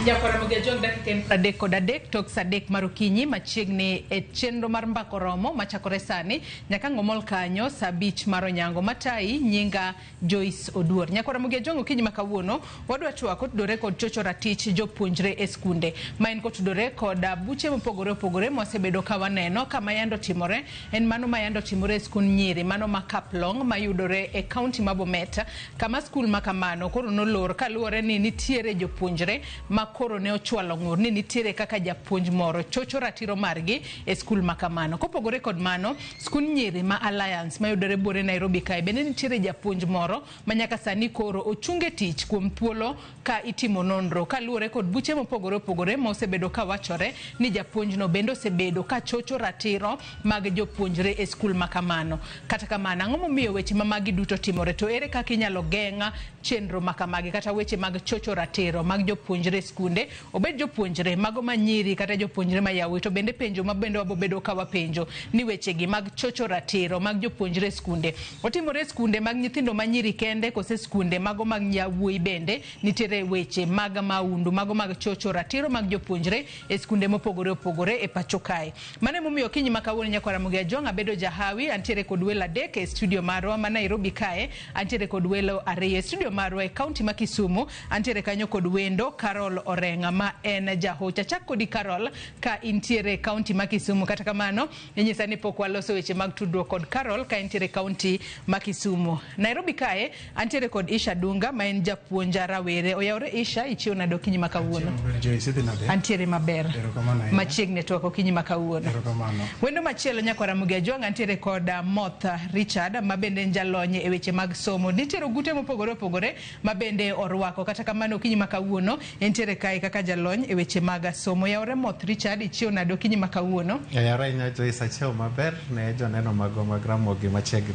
Nyakwaramogi Ajwang' dakika en 33 tok saa 3 mar okinyi machiegni e chenro mar mbako romo machakore sani nyaka ng'omol kanyo saa 5 mar onyango matayi nyinga Joyce Oduor. Nyakwaramogi Ajwang' okinyi ma kawuono wadwa twak kotudore kod chocho ratich jopuonjre e skunde ma en kotudore kod buche mopogore opogore mwasebedo ka waneno kama yando timore en mano ma yando timore e skund nyiri mano ma Kaplong mayudore e kaunti ma Bomet kama skul ma kamano koro nolor kaluwore ni nitiere jopuonjre ma koro ne ochwalo ng'ur ni nitiere kaka japuonj moro chocho ratiro margi e skul ma kamano. Kopogore kod mano, skund nyiri ma Alliance mayudore buore Nairobi kae bende nitiere japuonj moro ma nyaka sani koro ochung e tich kuom thuolo ka itimo nonro kaluwore kod buche mopogore opogore ma osebedo ka wachore ni japuonjno bende osebedo ka chocho ratiro mag jopuonjre e skul ma kamano. Kata kamano, ang'o momiyo weche ma magi duto timore to ere kaka inyalo geng' chenro ma kamagi kata weche mag chocho ratiro mag jopuonjre e skunde, obed jopuonjre mago ma nyiri kata jopuonjre ma yawuoyi, to bende penjo ma bende wabobedo ka wapenjo ni wechegi mag chocho ratiro mag jopuonjre e skunde otimore e skunde mag nyithindo ma nyiri kende kose skunde mago mag yawuoyi bende nitiere weche mag maundu mago mag chocho ratiro mag jopuonjre e skunde mopogore opogore e pacho kae. Mano emomiyo okinyi ma kawuono nyakwar Ramogi Ajwang' abedo jahawi, antiere kod welo adek e studio marwa ma Nairobi kae, antiere kod welo ariyo e studio marwa e kaunti ma Kisumu, antiere kanyo kod wendo Carol Orenga ma en jahoch. Achak kodi Carol ka intiere e kaunti ma Kisumu, kata kamano inyisa ni pok waloso weche mag tudruok kod Carol ka intiere e kaunti ma Kisumu. Nairobi kae antiere kod Isha Dunga ma en japuonj rawere. Oyawore Isha, ichiew nade okinyi ma kawuono? Joyce, idhi nade? Antiere maber. Erokamano ahinya. Machiegni twak okinyi ma kawuono. Erokamano. Wendo machielo nyakwar Ramogi Ajwang' antiere kod Moth Richard ma bende en jalony e weche mag somo. Nitiere ogute mopogore opogore ma bende orwako. Kata kamano okinyi ma kawuono entiere kae kaka jalony e weche mag somo. Oyawore Moth Richard, ichiew nade okinyi ma kawuono? Oyawore ahinya Joyce, achiew maber ne joneno magwa mag Ramogi machiegni.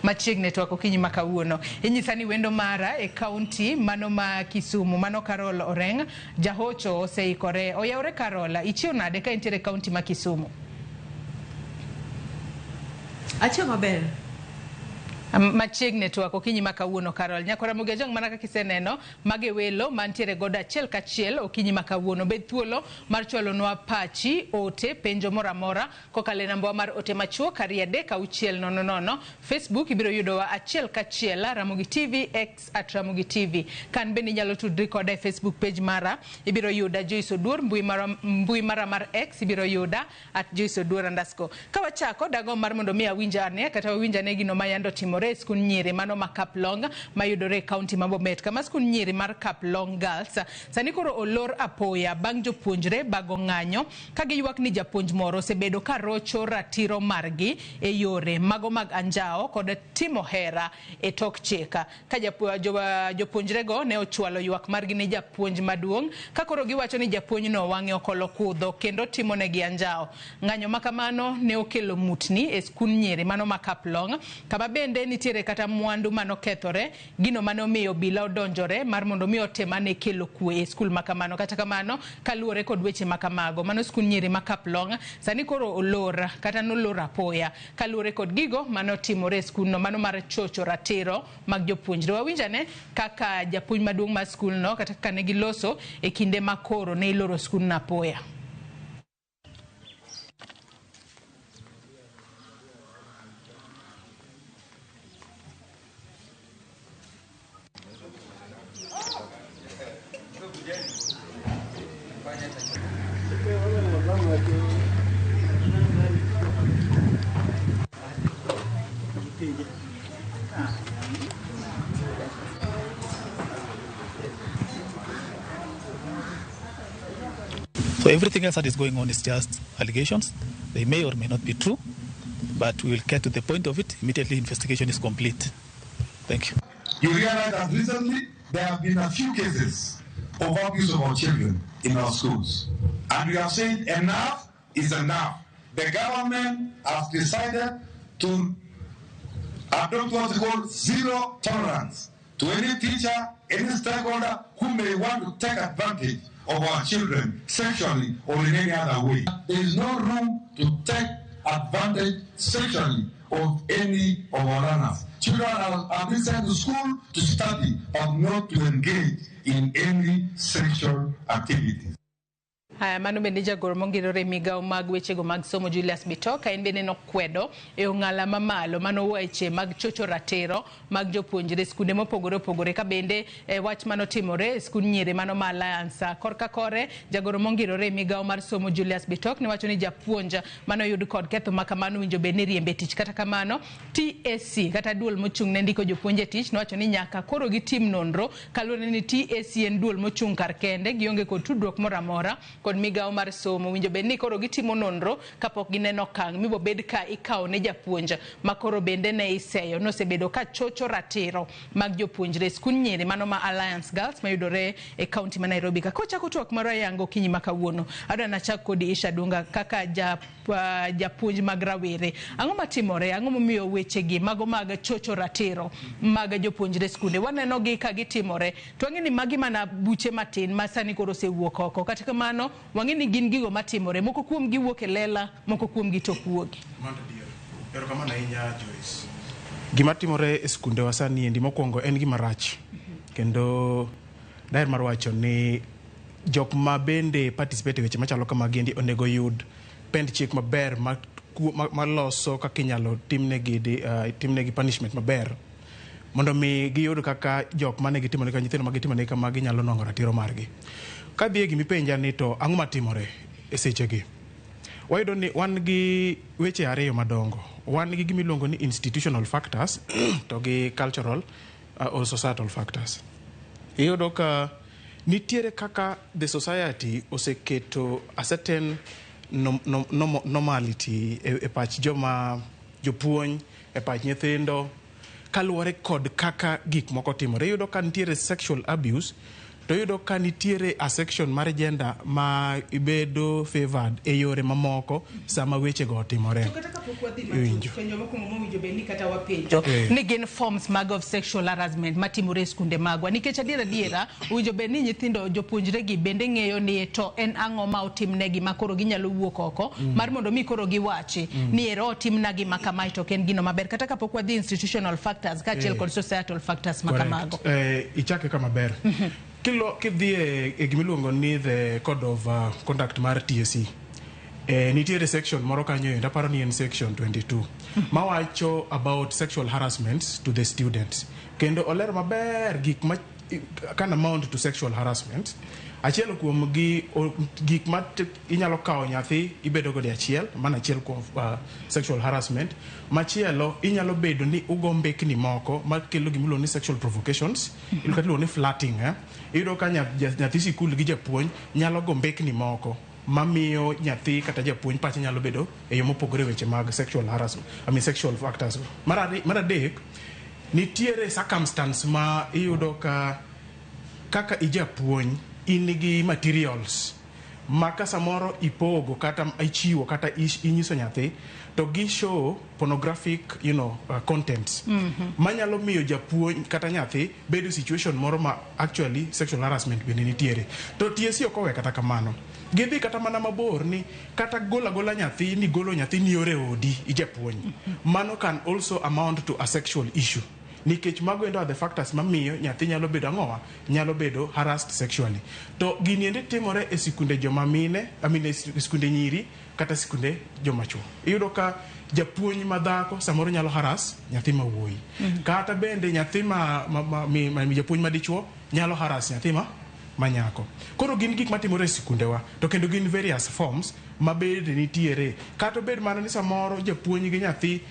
Machiegni twak okinyi ma kawuono. Inyisa ni wendo mara e kaunti mano ma Kisumu, mano Carol Oreng, jahocho oseikore. Oyawore Carol, ichiew nade ka intiere e kaunti ma Kisumu? Achiew maber. Machiegni twak okinyi ma kawuono Carol. Nyakwar Ramogi Ajwang' mana kaka iseneno, mage welo mantiere godo achiel kachiel okinyi ma kawuono. Bed thuolo mar chwalonwa pachi, ote, penjo moro amora kokalo e namba wa mar ote machuok 23600. Facebook ibiro yudowa achiel kachiel Ramogi TV, X at Ramogi TV. Kan bende inyalo tudri koda e Facebook page mara, ibiro yuda Joyce Oduor, mbui mara mar X ibiro yuda at Joyce Oduor underscore. Ka wachako dago mar mondo mi awinj ane kata wawinj ane gino ma yando timore e skund nyiri mano ma Kaplong mayudore e kaunti ma Bomet, kama skund nyiri mar Kaplong Girls sani koro olor apoya bang' jopuonjre bago ng'anyo ka giywak ni japuonj moro osebedo ka rocho ratiro margi e yore mago mag anjawo kod timo hera e tok chik. Ka jopuonjrego ne ochwalo ywak margi ne japuonj maduong' ka koro giwacho ni japuonjno wang'e okolo kudho kendo timo negi anjawo. Ng'anyo ma kamano ne okelo mutni e skund nyiri mano ma Kaplong, kama bende nitiere kata mwandu manokethore, gino mane omiyo obila odonjore mar mondo mi otem ane kelo kwe e skul ma kamano. Kata kamano, kaluwore kod weche ma kamago, mano skund nyiri ma Kaplong sani koro olor kata nolor apoya kaluwore kod gigo mane otimore e skundno mano mar chocho ratiro mag jopuonjre. Wawinj ane kaka japuonj maduong' mar skulno kata kaka ne giloso e kinde ma koro ne iloro skundno apoya. So everything else that is going on is just allegations. They may or may not be true, but we will get to the point of it immediately investigation is complete. Thank you. You realize that recently there have been a few cases of abuse of our children in our schools. And we have said enough is enough. The government has decided to adopt what we call zero tolerance to any teacher, any stakeholder who may want to take advantage of our children sexually or in any other way. There is no room to take advantage sexually of any of our learners. Children are being sent to school to study, but not to engage in any sexual activities. Haya, mano bende jagoro mongirore migawo mag wechego mag somo Julius Bitok en bende nokwedo e ong'ala mamalo mano weche mag chocho ratiro mag jopuonjre skunde mopogore opogore ka bende wach manotimore e skund nyiri mano ma Alliance. Korka kore jagoro mongirore e migawo mar somo Julius Bitok ne wacho ni japuonj manoyud kod ketho ma kamano winjo bed ni riembe tich. Kata kamano TSC kata duol mochung' ne ndiko jopuonj e tich nowacho ni nyaka koro gitim nonro kaluwore ni TSC en duol mochung' kar kende gionge kod tudruok moro amora kod migawo mar somo. Winjo bed ni koro gitimo nonro kapok gineno okang' mibobed ka ikawo ne japuonj ma koro bende ne iseyo nosebedo ka chocho ratiro mag jopuonjre skund nyiri mano ma Alliance Girls mayudore e kaunti ma Nairobi. Ka kochako twak mar ayango okinyi ma kawuono, adwa nachak kodi Isha Dunga kaka japuonj mag rawere. Ang'o matimore? Ang'o momiyo wechegi mago mag chocho ratiro mag jopuonjre skunde waneno gi ka gitimore? To wang'e ni magi mana buche matin ma sani koro osewuok oko. Kata kamano wang'e ni gin gigo matimore, moko kuom gi wuok e lela, moko kuom gi to ok wuogi. Mano adier. Erokamano ahinya Joyce. Gima timore e skundewa sani endi mokwongo en gima rach. Kendo daher mar wacho ni jok ma bende participate e weche machalo kamagi endi onego yud pend chik maber maloso kaka inyalo timnegi punishment maber mondo mi giyud kaka jok mane gitimo ne nyithindo ma gitimo ne kamagi nyalo nwang'o ratiro margi. Kadhi e gimipenja ni to ang'o matimore e sechegi? Wayudo ni wan gi weche ariyo madongo. Wan gi gimiluongo ni institutional factors to gi cultural or societal factors. Iyudo ka nitiere kaka the society oseketo a certain normality e pach joma jopuonj, e pach nyithindo, kaluwore kod kaka gik moko timore. Iyudo ka nitiere sexual abuse, to iyudo ka nitiere a section mar gender ma ibedo favored e yore mamoko sama wechego otimore. To kata kapok wadhi Iwinjo. matut, penjo mokwongo mowinjo bed ni kata wapenjo Eh. ni gin forms mag of sexual harassment matimore e skunde magwa, nikech adier adiera owinjo bed ni nyithindo jopuonjre gi bende ng'eyo ni to en ang'o ma otimnegi ma koro ginyalo wuok oko mar mondo mi koro giwachi ni ero otimna gima kamae to ok en gino maber, kata kapok wadhi institutional factors kaachiel Eh. kod societal factors ma Correct. kamago. Ichake kama ber. Kidhi e gimiluongo ni the code of conduct mar TSC, nitiere section moro kanyo endo, aparo ni en section 22 mawacho about sexual harassment to the students, kendo olero maber gik ma can amount to sexual harassment. Achiel kuom gi gik ma inyalo kawo nyathi ibedo godo achiel, mano achiel kuom sexual harassment. Machielo inyalo bedo ni ugo mbekni moko makelo gimiluongo ni sexual provocations, kata iluongo ni flirting. Iyudo ka nyathi sikul gi japuonj nyalo go mbekni moko mamiyo nyathi kata japuonj pache nyalo bedo e yo mopogore e weche mag sexual harassment, I mean sexual factors. Mar adek, nitiere circumstance ma iyudo ka kaka ijapuonj in gi materials ma ka samoro ipogo kata ichiwo kata inyiso nyathi to gi show pornographic contents manyalo miyo japuonj kata nyathi bedo situation moro ma actually sexual harassment bende nitiere. To TSC ok owe kata kamano, gidhi kata mana mabor ni kata golo agola nyathi ni golo nyathi ni yore odi ijapuonj, mano can also amount to a sexual issue, nikech mago endo are the factors mamiyo nyathi nyalo bedo ang'owa, nyalo bedo harassed sexually. To gini endi timore e sikunde joma mine, I mean, e sikunde nyiri kata sikunde joma chuo. Iyudo ka japuonj madhako samoro nyalo harass nyathi ma wuoyi, kata bende nyathi ma japuonj madichuo nyalo harass nyathi ma nyako. Koro gin gik matimore e sikundewa, to kendo gin various forms ma bende nitiere. Kata obed mana ni samoro japuonj gi nyathi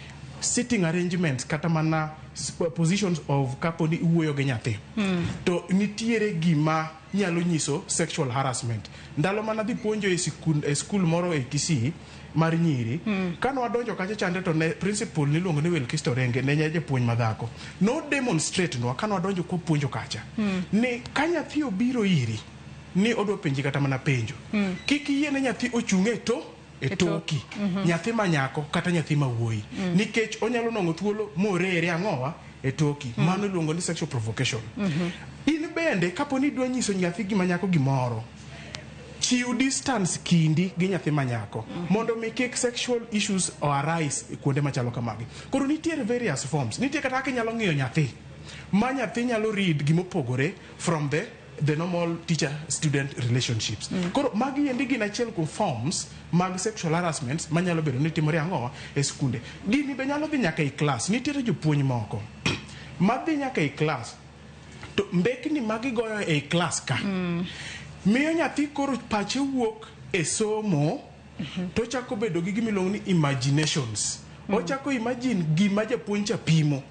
sitting arrangements kata mana positions of kapo ni iwuoyo gi nyathi, to nitiere gima nyalo nyiso sexual harassment. Ndalo mana dhi puonjo e sikul, e skul moro e Kisii mar nyiri, kane wadonjo kacha chande to ne principal niluongo ni Wilkisto Renge ne japuonj madhako no demonstrate nwa kane wadonjo kwa puonjo kacha ni ka nyathi obiro iri ni odwa penji kata mana penjo, kik iyie ne nyathi ochung' e to e E tok. toki, nyathi ma nyako kata nyathi ma wuoyi, nikech onyalo nwang'o thuolo morere ang'owa e toki. Mano iluongo ni sexual provocation. In bende kapo ni idwa nyiso nyathi gima nyako gimoro Chiw distance kindi gi nyathi manyako mondo mi kik sexual issues arise kuonde machalo kamagi. Koro nitiere various forms. Nitie kata kaka inyalo ng'iyo nyathi ma nyathi nyalo read gimopogore from the normal teacher student relationships. Koro magi endi gin achiel kuom forms mag sexual harassment manyalo bedo ni timore ang'owa e skunde. Gini be nyalo dhi nyaka e class. Nitiere jopuonj moko madhi nyaka e class to mbekni magigoyo ei class ka miyo nyathi koro pache wuok e somo to chako bedo gi gimiluongo ni imaginations. Ochako imagine gima japuonj cha pimo,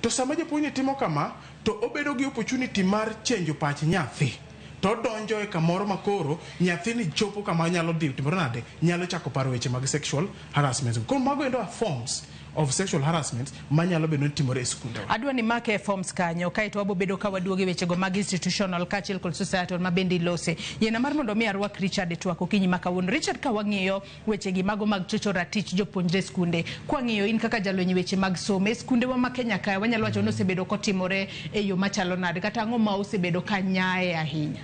to sama japuonj ni timo kama to obedo gi opportunity mar chenjo pach nyathi to odonjo e kamoro ma koro nyathini chopo kama nyalo dhi timore nade, nyalo chako paro weche mag sexual harassment. Koro mago endo are forms of sexual harassment manyalo bedo ni timore e skundewa. Adwa ni make forms kanyo, kaeto wabo bedo ka waduogo e wechego mag institutional kaachiel kod societal ma bende ilose. Yiena mar mondo mi arwak Richard e twak okinyi ma kawuono. Richard, ka wang'iyo wechegi mago mag chocho ratich jopuonjre e skunde, kwang'iyo in kaka jalony weche mag somo e skundewa ma Kenya kae, wanyalo wacho ni osebedo kotimore e yo machalo nade, kata ang'o ma osebedo ka nyae ahinya?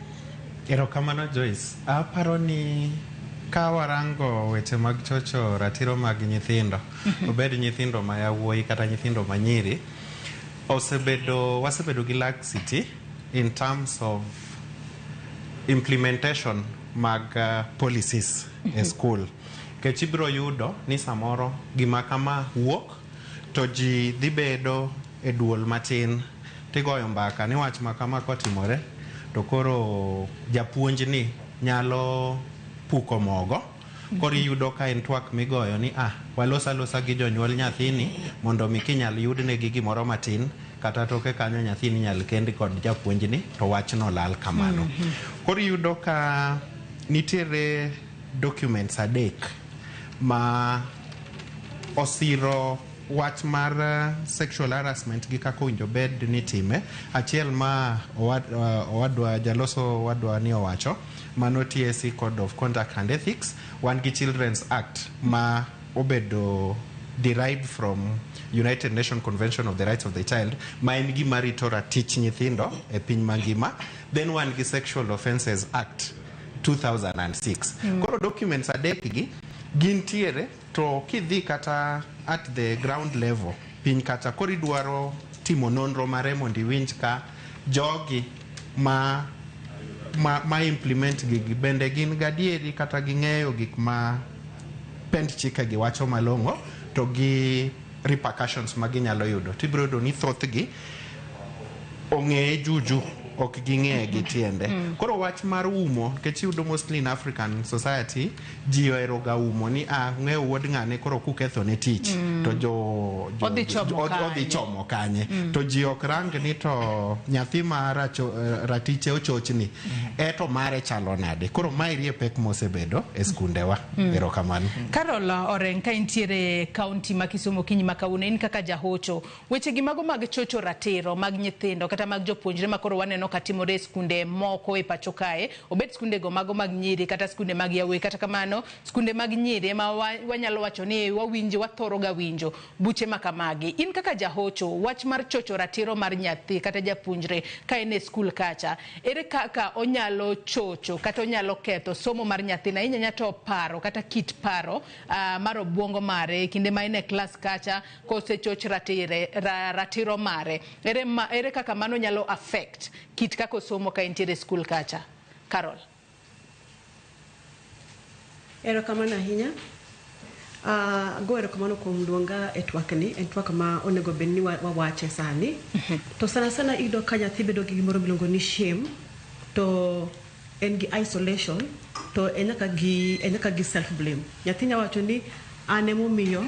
Erokamano, Joyce. Aparo ni ka warango weche mag chocho ratiro mag nyithindo, obed nyithindo ma yawuoyi kata nyithindo ma nyiri, osebedo wasebedo gi laxity in terms of implementation mag policies e school. Nikech ibiro yudo ni samoro gima kama wuok to ji dhi bedo e duol matin tigoyo mbaka ni wach ma kama kotimore to koro japuonj ni nyalo puko mogo. Koro iyudo ka en twak migoyo ni walos alosa gi jonyuol nyathini mondo mi kinyal yudnegi gimoro matin, kata toke kanyo nyathini nyal kendi kod japuonjni to wachno lal kamano. Koro iyudo ka nitiere documents adek ma osiro wach mar sexual harassment gi kaka owinjo bed ni time. Achiel ma owadwa jaloso owadwa ni owacho, mano TSC Code of Conduct and Ethics. Wan gi Children's Act ma obedo derived from United Nations Convention of the Rights of the Child, ma en gima rito ratich nyithindo e piny mangima. Then wan gi Sexual Offences Act 2006. Koro documents adek gi gintiere, to kidhi kata at the ground level piny kata koro idwaro timo nonro mare mondo iwinj ka jogi ma implement gigi bende gin gadieri kata ging'eyo gik ma pend chike gi wacho malong'o to gi repercussions ma ginyalo yudo, tibiro yudo ni thothgi ong'eye juju, ok ging'eye gi tiende. Koro wach mar umo, nikech iyudo mostly in African society ji ohero ga umo ni ng'eyo wuod ng'ane, koro kuketho ne tich to jo Odhi chomo odhi kanye. Chomo kanye. To ji ok rang ni to nyathi ma ratiche ochochni eto mare chalo nade. Koro maeri e pek mosebedo e skundewa. Erokamano. Carol Oreng, ka intiere kaunti ma Kisumu okinyi ma kawuono, in kaka jahocho, wechegi mago mag chocho ratiro mag nyithindo kata mag jopuonjre ma koro waneno ka timore e skunde moko e pacho kae, obed skundego mago mag nyiri kata skunde mag yawuoyi, kata kamano skunde mag nyiri ema wanyalo wacho ni wawinjo, wathoro ga winjo buche ma kamagi. In kaka jahocho, wach mar chocho ratiro mar nyathi kata japuonjre ka en e skul kacha, ere kaka onyalo chocho kata onyalo ketho somo mar nyathino, ahinya ahinya to paro kata kit paro mar obuongo mare e kinde ma en e klas kacha kosechoch ratiro mare, ere kaka mano nyalo affect kit kaka osomo ka entiere e skul kacha, Carol? Erokamano ahinya. Ago erokamano kuom luonga e twak ni. En twak ma onego bed ni wawache sani. To sana sana iyudo ka nyathi bedo gi gimoro miluongo ni shame, to en gi isolation, to en nyaka gi self blame. Nyathi nya wacho ni an emomiyo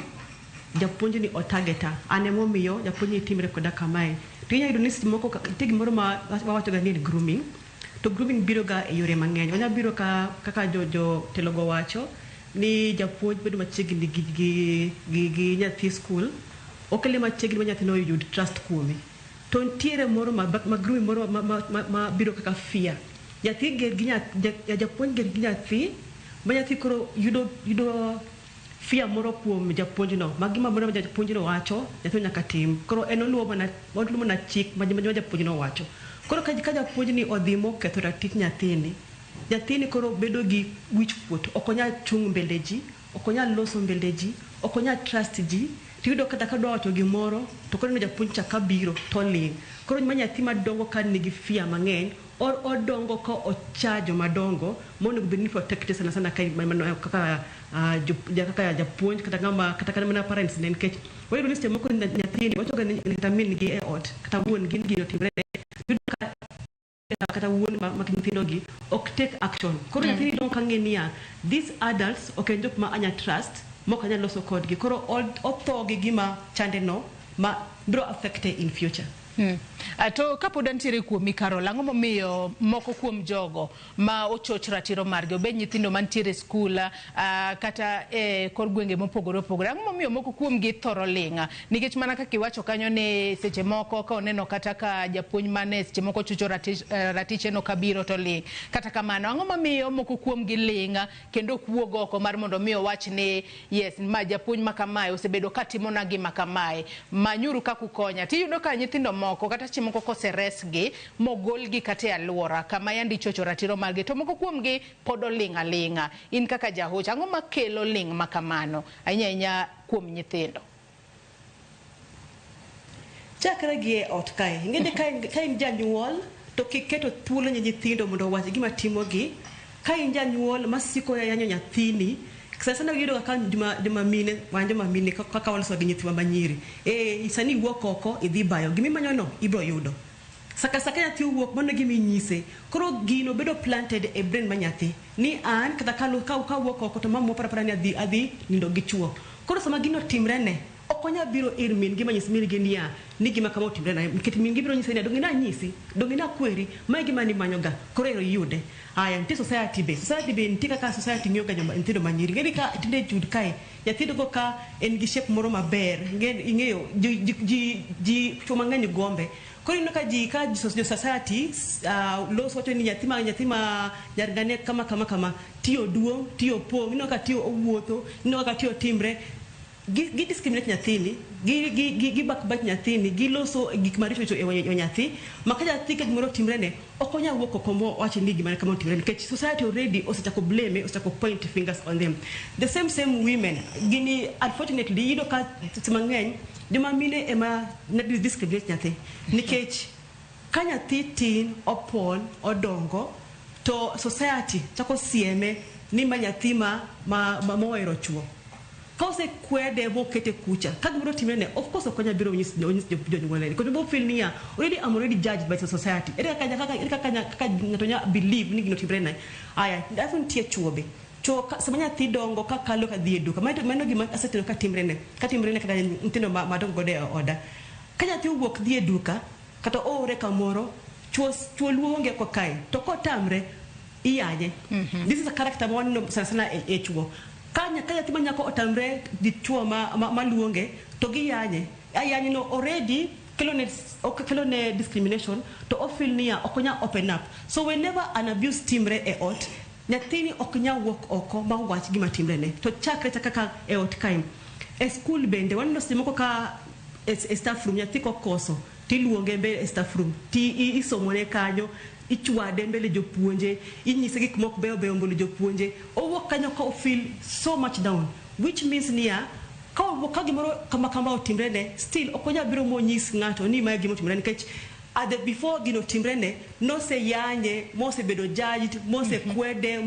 japuonj ni otageta, an emomiyo japuonj ni timre koda kamae. To inya yudo ni seche moko nitie gimoro ma wawacho ga ni en grooming. To grooming biro ga e yore mang'eny. Onya biro ka kaka jo telo go wacho ni japuonj bedo machiegni gi nyathi skul, okele machiegni ma nyathino oyud trust kuome. To nitiere moro ma grooming moro ma biro kaka fear. Nyathi ger gi japuonj ger gi nyathi ma nyathi koro yudo fear moro kuom japuonj no, ma gima moro ma japuonj no wacho nyathi nyaka tim. Koro en oluwo mana chik ma japuonj no wacho. Koro ka japuonj ni odhi moketho ratich nyathini. Nyathini koro bedo gi wich kuot, ok onyal chung' mbele ji, ok onyal loso mbele ji, ok onyal trust ji. Tiyudo kata ka odwa wacho gimoro to koneno japuonj cha kabiro toling'. Koro ma nyathi madongo ka nigi fear mang'eny, odongo ka ocha jomadongo monego bed ni protected sana sana ka kaka kaka japuonj kata ng'ama kata mana parents ne, nikech wayudo ni seche moko nyathini wacho ga ni kata min gi e ot kata wuon gi ni gini otimre ne, iyudo ka kata wuon ma nyithindo gi ok take action. Koro nyathini dongo ka ng'e niya, these adults ok en jok ma anya trust, mok anyal loso kodgi. Koro otho gi gima chande no ma biro affecte in future. To kapod antiere kuomi, Carol, ang'o momiyo moko kuom jogo ma ochoch ratiro margi, obed nyithindo mantiere e skul kata e kor gwenge mopogore opogore, ang'o momiyo moko kuom gi thoro ling'? Nikech mana kaka iwacho kanyo ni seche moko ka oneno kata ka japuonj mane seche moko chocho ratiche no kabiro to ling'. Kata kamano, ang'o mamiyo moko kuom gi ling' kendo ok wuog oko mar mondo mi owach ni yes, ma japuonj ma kamae osebedo katimona gima kamae, manyuru kaka ukonya? Tiyudo ka nyithindo moko kata seche moko koseresgi mogolgi kata e alwora kama yande ichocho ratiro margi, to moko kuomgi pod oling' aling'a. In kaka jahoch, ang'o makelo ling' ma kamano ahinya ahinya kuom nyithindo? Chakre gi e ot kae, ing'eni ka in janyuol to kiketo thuolo ne nyithindo mondo owach gima timogi. Ka in janyuol masiko yanyo nyathini sana sana, iyudo ka joma mine, wan joma mine, kaka waloso gi nyithiwa manyiri, e sani iwuok oko idhi bayo, gimimanyo no ibiro yudo saka saka nyathi owuok, mano e gima inyise. Koro gino bedo planted e brain ma nyathi ni an kata kawuok oko to mama paro apara ni adhi nindo gi chuo. Koro sama gino otimre ne, ok onyal biro ir min gi manyis min gi niya ni gima kama otimre na, nikech min gi biro nyise niya, "Donge nanyisi? Donge nakweri? Ma e gima nimanyo ga, koro ero iyude." Aya, nitie society be, society be nitie kaka society ng'iyo ga joma nyithindo manyiri. Ing'e ni ka tinde jud kae nyathi yudo ka en gi shape moro maber, ing'eyo ji chuo mang'eny gombe. Koro ineno ka ji ka jo society loso wacho ni nyathi ma nyar ng'ane kama kama kama tiyo duong', tiyo pong', ineno ka tiyo owuotho, ineno kaka tiyo timre, gi discriminate nyathini, gi backbite nyathini, giloso gik maricho richo e wi nyathi. Ma ka nyathi ka gimoro otimre ne, ok onyal wuok oko mowach ni gima kama otimre, nikech society already osechako blame, osechako point fingers on them. The same same women gini, unfortunately, iyudo ka seche mang'eny joma mine ema ne discriminate nyathi, nikech ka nyathi tin opon odongo to society chako sieme ni ma nyathi ma mohero chuo. Ka osekwede mokete kucha, ka gimoro otimre ne, of course ok onyal biro onyis jonyuolne, nikech obiro feel niya, already I'm already judged by the society. Ere kaka ng'ato nya believe ni gino otimre ne? Aya, alafu nitie chuo be. Chuo sama nyathi dongo ka kalo ka dhi e duka, mano gima aseteno ka timre ne kata nyithindo madongo godo e oda. Ka nyathi owuok dhi e duka kata oore kamoro, chuo luonge oko kae to kotamre iyanye. This is a character ma waneno sana sana e chuo. Ka nyathi ma nyako otamre gi chuo ma luonge to giyanye, ayanye no already ok kelone discrimination, to o feel niya ok onyal open up. So whenever an abuse timre e ot, nyathini ok nyal wuok oko ma wach gima timre ne. To chakre chaka ka e ot kae, e skul bende waneno seche moko ka e staff room nyathi kokoso tiluonge mbele e staff room, ti isomone kanyo, ichwade mbele jopuonje, inyise gik mok beyo beyo mbele jopuonje. Owuok kanyo ka o feel so much down, which means niya ka gimoro kama kama otimre ne, still ok onyal biro monyis ng'ato ni mae gima otimre, nikech at the before gino otimre ne, noseyanye, mosebedo judged, mosekwede,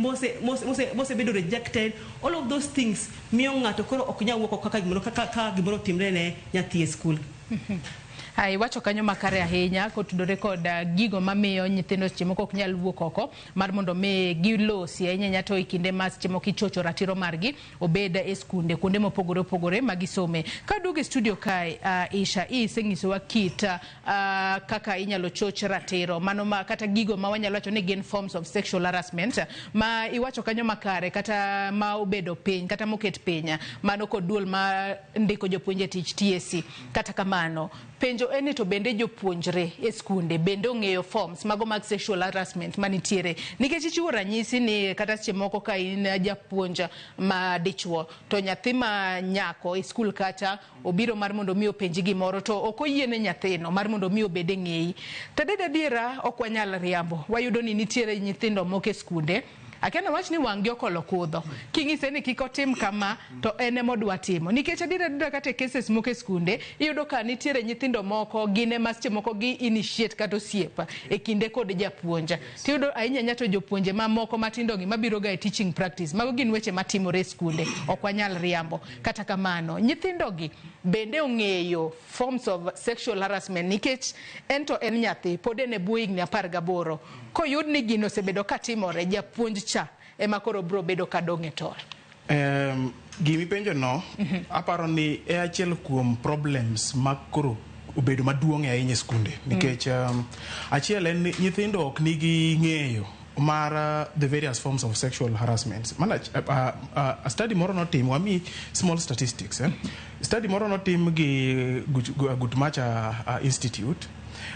mosebedo rejected. All of those things miyo ng'ato koro ok nyal wuok kaka gimoro ka gimoro otimre ne nyathi e skul. Iwacho kanyo makare ahinya kotudore kod gigo mamiyo nyithindo seche moko ok nyal wuok oko mar mondo mi gilosi, ahinya ahinya to e kinde ma seche moko ichocho ratiro margi, obed e skunde kuonde mopogore opogore ma gisome. Kaduogo e studio kae, Isha, isenyisowa kit kaka inyalo choch ratiro mano ma kata gigo ma wanyalo wacho ni gin forms of sexual harassment ma iwacho kanyo makare, kata ma obedo piny kata moket piny mano kod duol ma ndiko jopuonj e tich, TSC. Kata kamano, penjo Penjo en ni to bende jopuonjre e skunde bende ong'eyo forms mago mag sexual harassment manitiere, nikech ichiwo ranyisi ni kata seche moko ka in japuonj ma dichuo to nyathi ma nyako e skul kacha obiro mar mondo mi openji gimoro, to ok oyiene nyathino mar mondo mi obed e ng'eyi. To adiera ok wanyal riambo, wayudo ni nitiere nyithindo moko e skunde, akia wach ni wang' gi okolo kudho, king'ise ni kik otim kama to en ema odwa timo, nikech adiera kata e cases moko e skunde iyudo ka nitiere nyithindo moko gin ema seche moko gi initiate kata osiep e kinde kod japuonj. Tiyudo ahinya ahinya to jopuonje mamoko matindo gi mabiro ga e teaching practice, mago gin weche matimore e skunde, ok wanyal riambo. Kata kamano, nyithindo gi bende ong'eyo forms of sexual harassment, nikech en to en nyathi, pod en e bwo higni 18, koyud ni gino osebedo katimore, japuonj cha ema koro biro bedo kadong' e tol. Gimipenjo no, aparo ni e achiel kuom problems ma koro obedo maduong' ahinya e skunde, nikech achiel en ni nyithindo ok nigi ng'eyo mar the various forms of sexual harassment. Mana a study moro notim, wami small statistics, eh? Study moro notim gi Guttmacher Institute,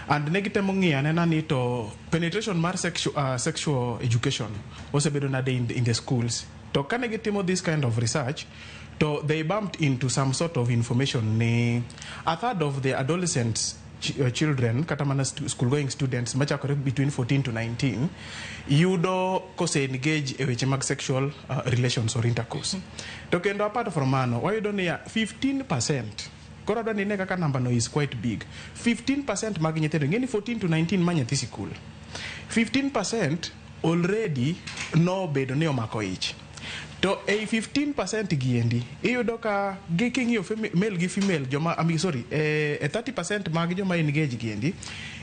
and ne gitemo ng'iyo anena ni to penetration mar sexual education osebedo nade in the schools. To kane gitimo this kind of research, to they bumped into some sort of information ni a third of the adolescents, children kata mana school going students machakore between 14 to 19, yudo kose engage e weche mag sexual relations or intercourse. To kendo apart from mano, wayudo niya 15%. Koro adwa ni ine kaka namba no is quite big. 15% mag nyithindo, ing'e ni 14 to 19 ma nyathi sikul, 15% already nobedo ni omako ich. To ei 15% giendi, iyudo ka gi king'iyo male gi female, joma, I mean, sorry, 30% mag joma engage giendi,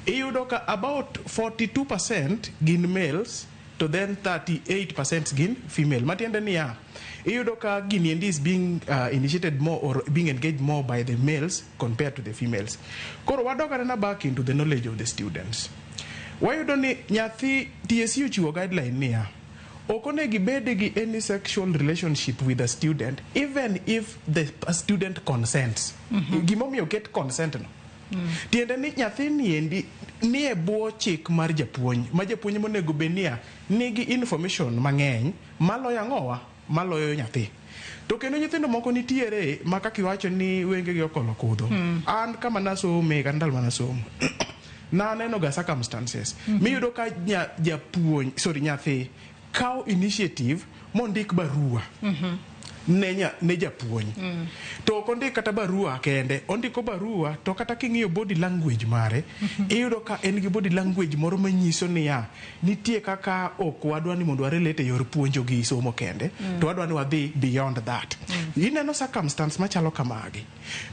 iyudo ka about 42% gin males to then 38% gin female. Matiende niya, iyudo ka gini endi is being initiated more or being engaged more by the males compared to the females. Koro wadok anena back into the knowledge of the students. Wayudo ni nyathi, TSC ochiwo guideline niya, ok onego ibed gi any sexual relationship with a student even if the student consents. Gimomiyo oket consent no, tiende ni nyathini endi ni e bwo chik mar japuonj, ma japuonj monego bed niya nigi information mang'eny maloyo ang'owa, maloyo nyathi. To kendo nyithindo moko nitiere ma kaka iwacho ni wengegi okolo kudho. An kama nasome, kata ndalo manasomo, naneno ga circumstances miyudo ka japuonj, sorry, nyathi kawo initiative mondik barua ne japuonj. To ok ondik kata barua kende, ondiko barua to kata king'iyo body language mare, iyudo ka en gi body language moro manyiso niya, nitie kaka ok wadwa ni mondo warelate e yor puonjo gi somo kende, to wadwa ni wadhi beyond that. Ineno circumstance machalo kamagi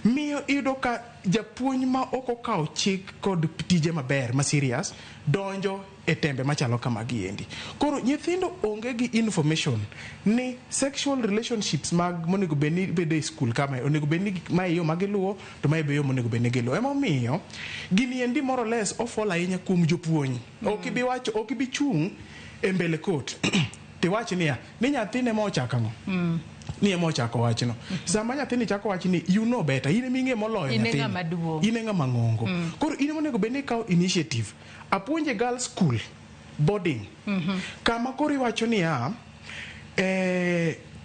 miyo iyudo ka japuonj ma ok okawo chik kod tije maber ma serious donjo e tembe machalo kamagi endi. Koro nyithindo onge gi information ni sexual relationships mag monego bed ni bedo e skul kama onego bed ni mae yo ma giluwo, to mae be yo monego bed ni giluwo. Emomiyo gini endi more or less ofall ahinya kuom jopuonj. Ok ibi wacho, ok ibi chung' e mbele court tiwach niya ni nyathine ma ochako ang'o, ni ema ochako wachno. Sama nyathini chako wach ni you know better, in ema ing'e moloyo In e nyathini. ng'ama duong'. In e ng'ama ng'ongo. Koro in ema onego bed ni ikawo initiative. Apuonje girls school boarding, kama koro iwacho niya,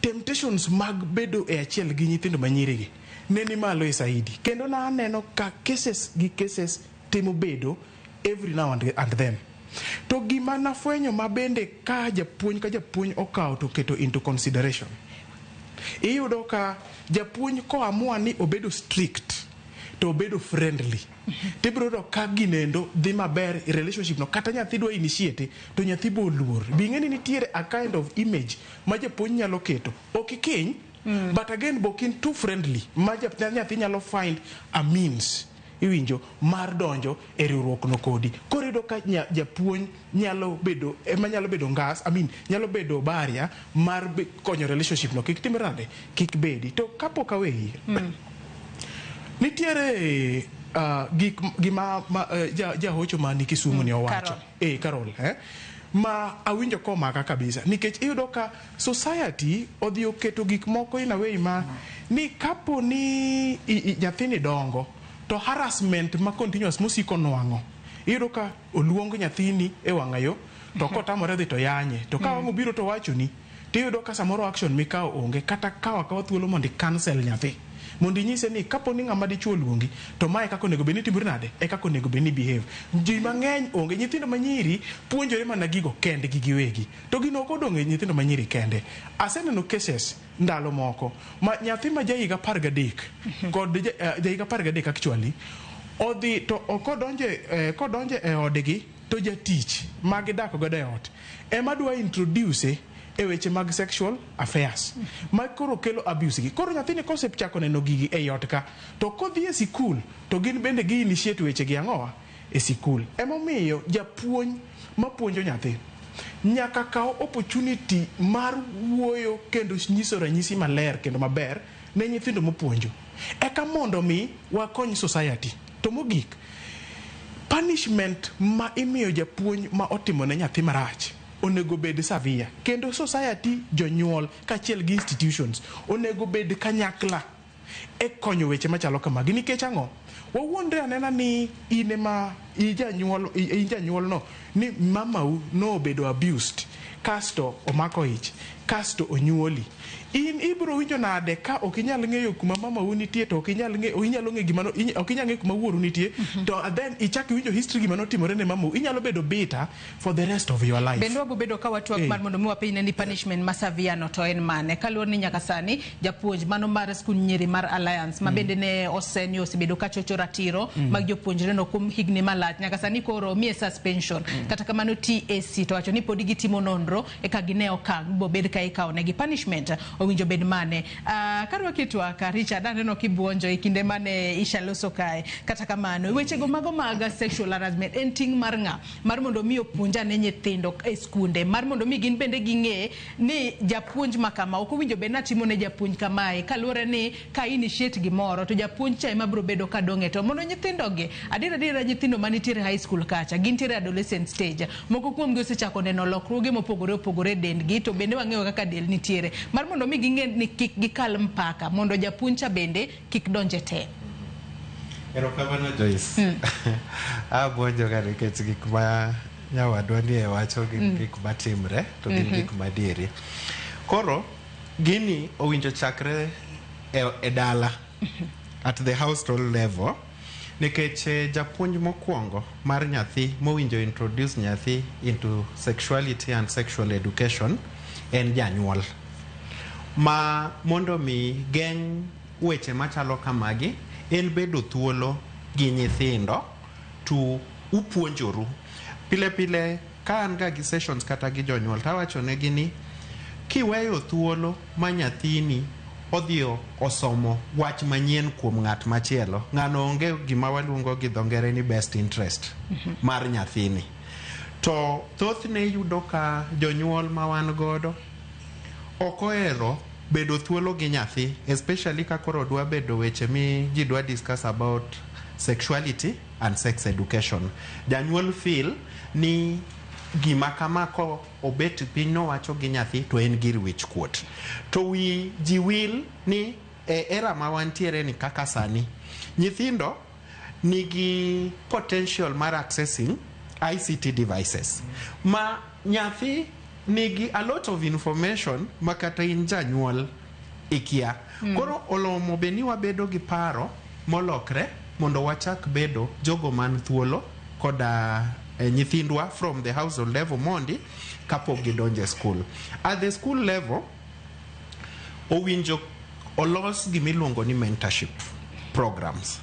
temptations mag bedo e achiel gi nyithindo manyirigi ne ni malo e saidi, kendo naneno ka cases gi cases timo bedo every now and then. To gima nafwenyo ma bende ka japuonj ka japuonj okawo to keto into consideration, iyudo ka japuonj koamua ni obedo strict to obedo friendly, tibiro yudo ka ginendo dhi maber e relationship no. Kata nyathi dwa initiate to nyathi bo luor bi ing'e ni nitiere a kind of image ma japuonj nyalo keto, ok ikiny, but again bok in too friendly ma nyathi nyalo find a means, iwinjo, mar donjo e riwruok no kodi. Koro iyudo ka japuonj nyalo bedo ema nyalo bedo ngas, I mean, nyalo bedo barrier mar konyo relationship no kik timre nade, kik bedi. To kapok aweyi, nitiere gik gima ma, jahocho ma ni Kisumu ni owacho. Carol. Carol, ma awinjo komaka kabisa, nikech iyudo ka society odhi oketo gik moko in a way ma ni kapo ni nyathini dongo To harassment ma continuous mosiko nwang'o, iyudo ka oluong nyathini e wang'a yo to kotamore dhi to yanye, to ka wang' obiro to wachoni, tiyudo ka samoro action mikawo onge, kata kawo akawa thuolo mondo i-counsel nyathi, mondo inyise ni kapo ni ng'ama dichuo oluongi to mae kaka onego bed ni timori nade, e kaka onego bed ni behave. Ji mang'eny onge. Nyithindo manyiri puonjore mana gigo kendgi giwegi, to gino ok odong' e nyithindo manyiri kende. Aseneno cases ndalo moko ma nyathi ma jahiga 13 kod jahiga 13 actually odhi to kodonje e odgi to jatich ma gidak godo e ot ema dwa introduce e weche mag sexual affairs ma koro kelo abuse gi. Koro nyathini kosechako neno gigi ei ot ka, to kodhi e sikul to gin bende gi initiate weche gi ang'owa e sikul. Emomiyo japuonj mapuonjo nyathi nyaka kaw opportunity mar wuoyo kendo nyiso ranyisi maler kendo maber ne nyithindo mopuonjo, eka mondo mi wakony society. To mogik, punishment ma imiyo japuonj ma otimo ne nyathi marach onego bed severe, kendo society, jonyuol kaachiel gi institutions onego bed kanyakla e konyo weche machalo kamagi. Nikech ang'o? Wawuondre anena ni in ema ijanyuol, in janyuol no ni mamau nobedo abused kasto omako ich kasto onyuoli, in ibiro winjo nade ka ok inyal ng'eyo kuma mamau nitie, to ok inyal ng'eyo, inyalo ng'eyo gima ok inyal ng'eyo kuma wuoru nitie, to then ichak iwinjo history gima notimore ne mamau, inyalo bedo bitter for the rest of your life. Bende wabo bedo ka watwak mar mondo mi wapenj ni punishment ma severe no to en mane, kaluwore ni nyaka sani japuonj mano mar skul nyiri mar Alliance ma bende ne oseni osebedo ka chocho ratiro mag jopuonjre no kuom higni malach, nyaka sani koro miye suspension. Kata kamano, TSC to wacho ni podi gitimo nonro eka gine okang' bobed ka ikawo negi. Punishment owinjo bed mane? Karwaki twak, Richard, aneno kibuonjo e kinde mane Isha loso kae. Kata kamano, wechego mago mag sexual harassment en ting' mar ng'a mar mondo mi opuonj ane nyithindo e skunde, mar mondo mi gin bende ging'e ni japuonj ma kama ok owinjo bed natimo ne japuonj kamae, kaluwore ni ka initiate gimoro to japuonj cha ema biro bedo ka dong' e. To mondo nyithindo gi adier adiera, nyithindo manitiere high school kacha gintiere adolescent stage, moko kuomgi osechako neno lokruoge mopogore opogore e dendgi, to bende wang'eyo kaka del nitiere, mar mondo mi ging'e ni kik gikal mpaka mondo japuonj cha bende kik donj e tem. Erokamano, Joyce. Abuonjo ga nikech gik ma nyawadwa ni e wacho gin gik matimre to gin gik madieri. Koro gini owinjo chakre e dala, at the household level, nikech japuonj mokwongo mar nyathi mowinjo introduce nyathi into sexuality and sexual education en janyuol. Ma mondo mi geng' weche machalo kamagi en bedo thuolo gi nyithindo to upuonjoru pile pile. Ka an ga gi sessions kata gi jonyuol, tawacho negi ni kiweyo thuolo ma nyathini odhi osomo wach manyien kuom ng'at machielo, ng'ano onge gima waluongo gi dho ngere ni best interest mar nyathini. To thothne yudo ka jonyuol ma wan godo ok ohero bedo thuolo gi nyathi, especially ka koro dwa bedo weche mi ji dwa discuss about sexuality and sex education. Janyuol feel ni gima kama ko obet piny nowacho gi nyathi to en gir wich kuot. To wi ji wil ni e era ma wantiere ni kaka sani nyithindo nigi potential mar accessing ICT devices, ma nyathi nigi a lot of information ma kata in janyuol ikia. Koro olomo bed ni wabedo gi paro molokre mondo wachak bedo jogo man thuolo koda nyithindwa from the household level mondi kapok gidonjo e school. At the school level, owinjo olos gimiluongo ni mentorship programs.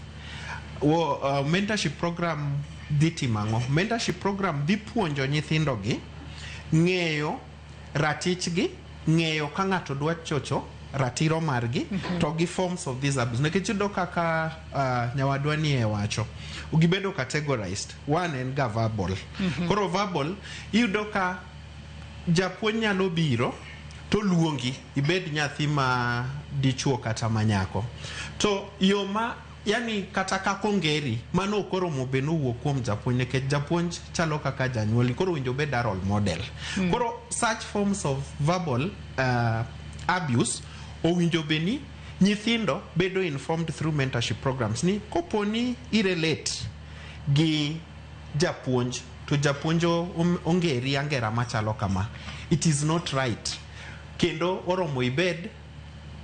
Mentorship program dhi timo ang'o? Mentorship program dhi puonjo nyithindo gi ng'eyo ratichgi, ng'eyo ka ng'ato dwa chocho ratiro margi to gi forms of this abuse. Nikech iyudo kaka nyawadwa ni e wacho, gibedo categorized. One en ga verbal. Koro verbal, iyudo ka japuonj nyalo biro to luongi ibed nyathi ma dichuo kata ma nyako, to yo ma yani kata kaka ongeri mano ok oromo bed nowuok kuom japuonj, nikech japuonj chalo kaka janyuolni, koro owinjo obed a role model. Koro such forms of verbal abuse owinjo bed ni Nyithindo bedo informed through mentorship programs ni koponi irelate gi japuonj to japuonj ongeri angera machalo kama, it is not right. Kendo oromo ibed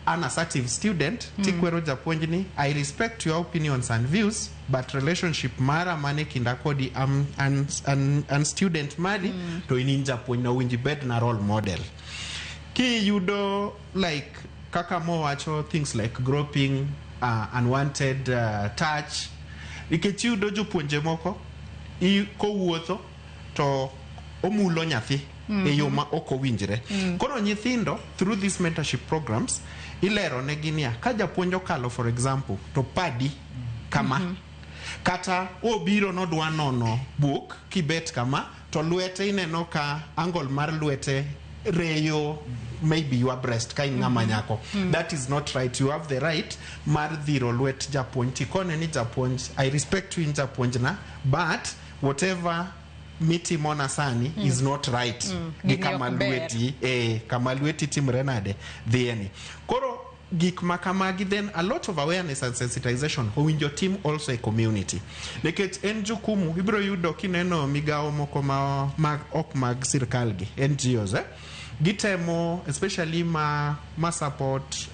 an assertive student tikwero japuonj ni I respect your opinions and views, but relationship mara mane kinda kodi an student mari to in japuonj na owinjo ibed na role model. Kiyudo like kaka mowacho things like groping, unwanted touch, nikech iyudo jopuonje moko kowuotho to omulo nyathi e yo ma ok owinjre. Koro nyithindo through these mentorship programs ilero negi niya ka japuonj okalo for example to padi kama kata obiro nodwa nono buk kibet kama to lwete ineno ka angle mar lwete reyo maybe your breast ka in ng'ama nyako, that is not right. You have the right mar dhiro lwet japuonj tikone ni japuonj I respect you in japuonj na, but whatever mitimona sani is not right. Gi kama lweti kama lweti timre nade dhieni. Koro gik ma kamagi, then a lot of awareness and sensitization owinjo tim also e community, nikech en jukumu ibiro yudo kineno migawo moko ma ok mag sirkal gi NGOs gitemo especially ma support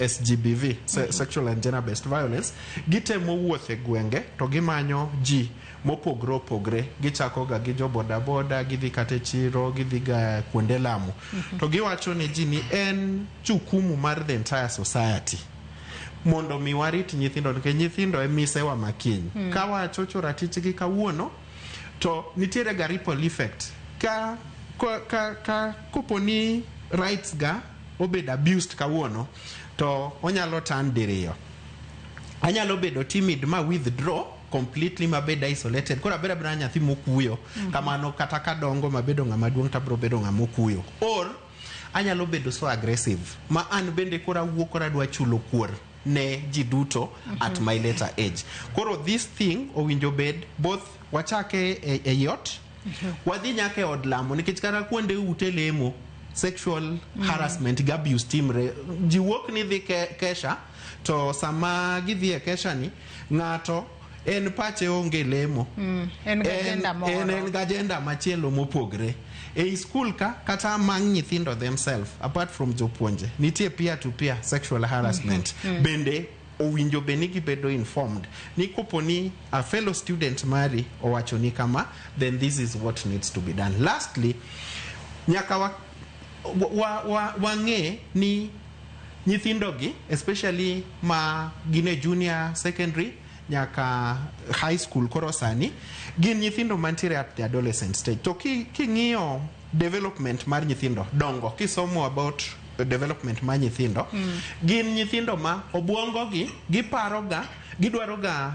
SGBV, sexual and gender based violence, gitemo wuotho e gwenge to gimanyo ji mopogre opogre, gichako ga gi jo boda boda, gidhi kata e chiro, gidhi ga kuonde lamo, to giwacho ne ji ni en jukumu mar the entire society mondo mi warit nyithindo, nikech nyithindo e misewa makiny. Ka wachocho ratichgi kawuono to nitiere ga ripple effect ka koponi rights ga obed abused kawuono to onyalo turn diriyo. Anyalo bedo timid ma withdraw completely mabed isolated, koro abedo abeda nyathi mokuyo kamano, kata kadongo mabedo ng'ama duong' tabro bedo ng'ama okuyo, or anyalo bedo so aggressive ma an bende koro awuok koro adwa chulo kuor ne ji duto at my later age. Koro this thing owinjo bed both wachake e ot, wadhi nyaka e od lamo, nikech kata kuonde ute lemo sexual harassment gi abuse timre. Ji wuok ni dhi kesha to sama gidhi e kesha ni ng'ato en pache onge lemo, en gi agenda moro, en gi agenda machielo mopogre. Ei school ka kata among nyithindo themselves, apart from jopuonje, nitie peer to peer sexual harassment. Bende owinjo bed ni gibedo informed ni koponi a fellow student mari owacho ni kama, then this is what needs to be done. Lastly, nyaka wang'e ni nyithindogi especially ma gin e junior secondary nyaka high school koro sani gin nyithindo mantiere at the adolescent stage. To king'iyo development mar nyithindo dongo, kisomo about development mar nyithindo, gin nyithindo ma obuongo gi giparoga, gidwaroga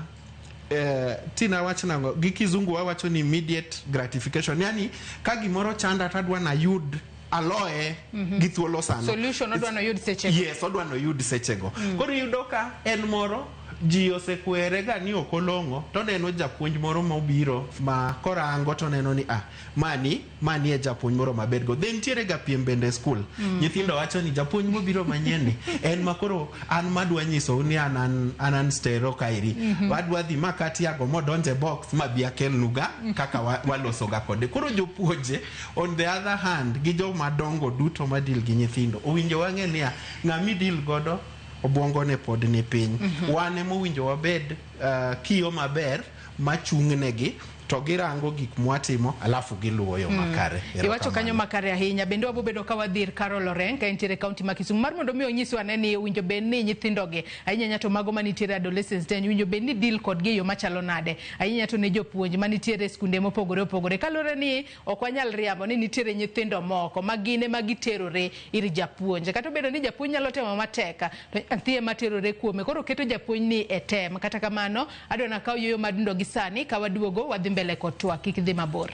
tina wach nango gi kizungu wawacho ni immediate gratification, yani ka gimoro chanda tadwa nayud aloe gi thuolo sano, solution odwa noyud sechego. Yes, odwa noyud sechego. Koro iyudo ka en moro ji osekwere ga ni ok olong'o, to oneno japuonj moro mobiro ma korango to oneno ni mani e japuonj moro mabed go. Then nitiere ga piem bende e skul. Nyithindo wacho ni japuonj mobiro manyien ni en makoro an madwa nyisou ni an stero kaeri. Wadwa dhi ma katiago modonje box ma bi akelnuga kaka waloso ga kode. Koro jopuonje on the other hand gi joma dongo duto ma deal gi nyithindo owinjo wang'e niya ng'ami deal godo obuongo ne pod ni piny. Wan ema owinjo wabed kiyo maber machung'negi to girango gik mwatimo alafu giluwo yo makare. Iwacho kanyo makare ahinya. Bende wabobedo ka wadhir Carol Oren ka entiere kaunti ma Kisumu mar mondo mi onyiswa ane ni owinjo bed ni nyithindogi ahinya to mago manitiere adolescents ten owinjo bed ni deal kodgi e yo machalo nade, ahinya to ne jopuonj manitiere e skunde mopogore opogore, kaluwore ni ok wanyal riambo ni nitiere nyithindo moko ma gin ema giterore ir japuonj, kata obedo ni japuonj nyalo temo matek to nyathi ema terore kuome, koro keto japuonj ni e tem. Kata kamano adwa nakaw yueyo madundo gi sani ka waduogo wadhi mbele kod twak, kik dhi mabor.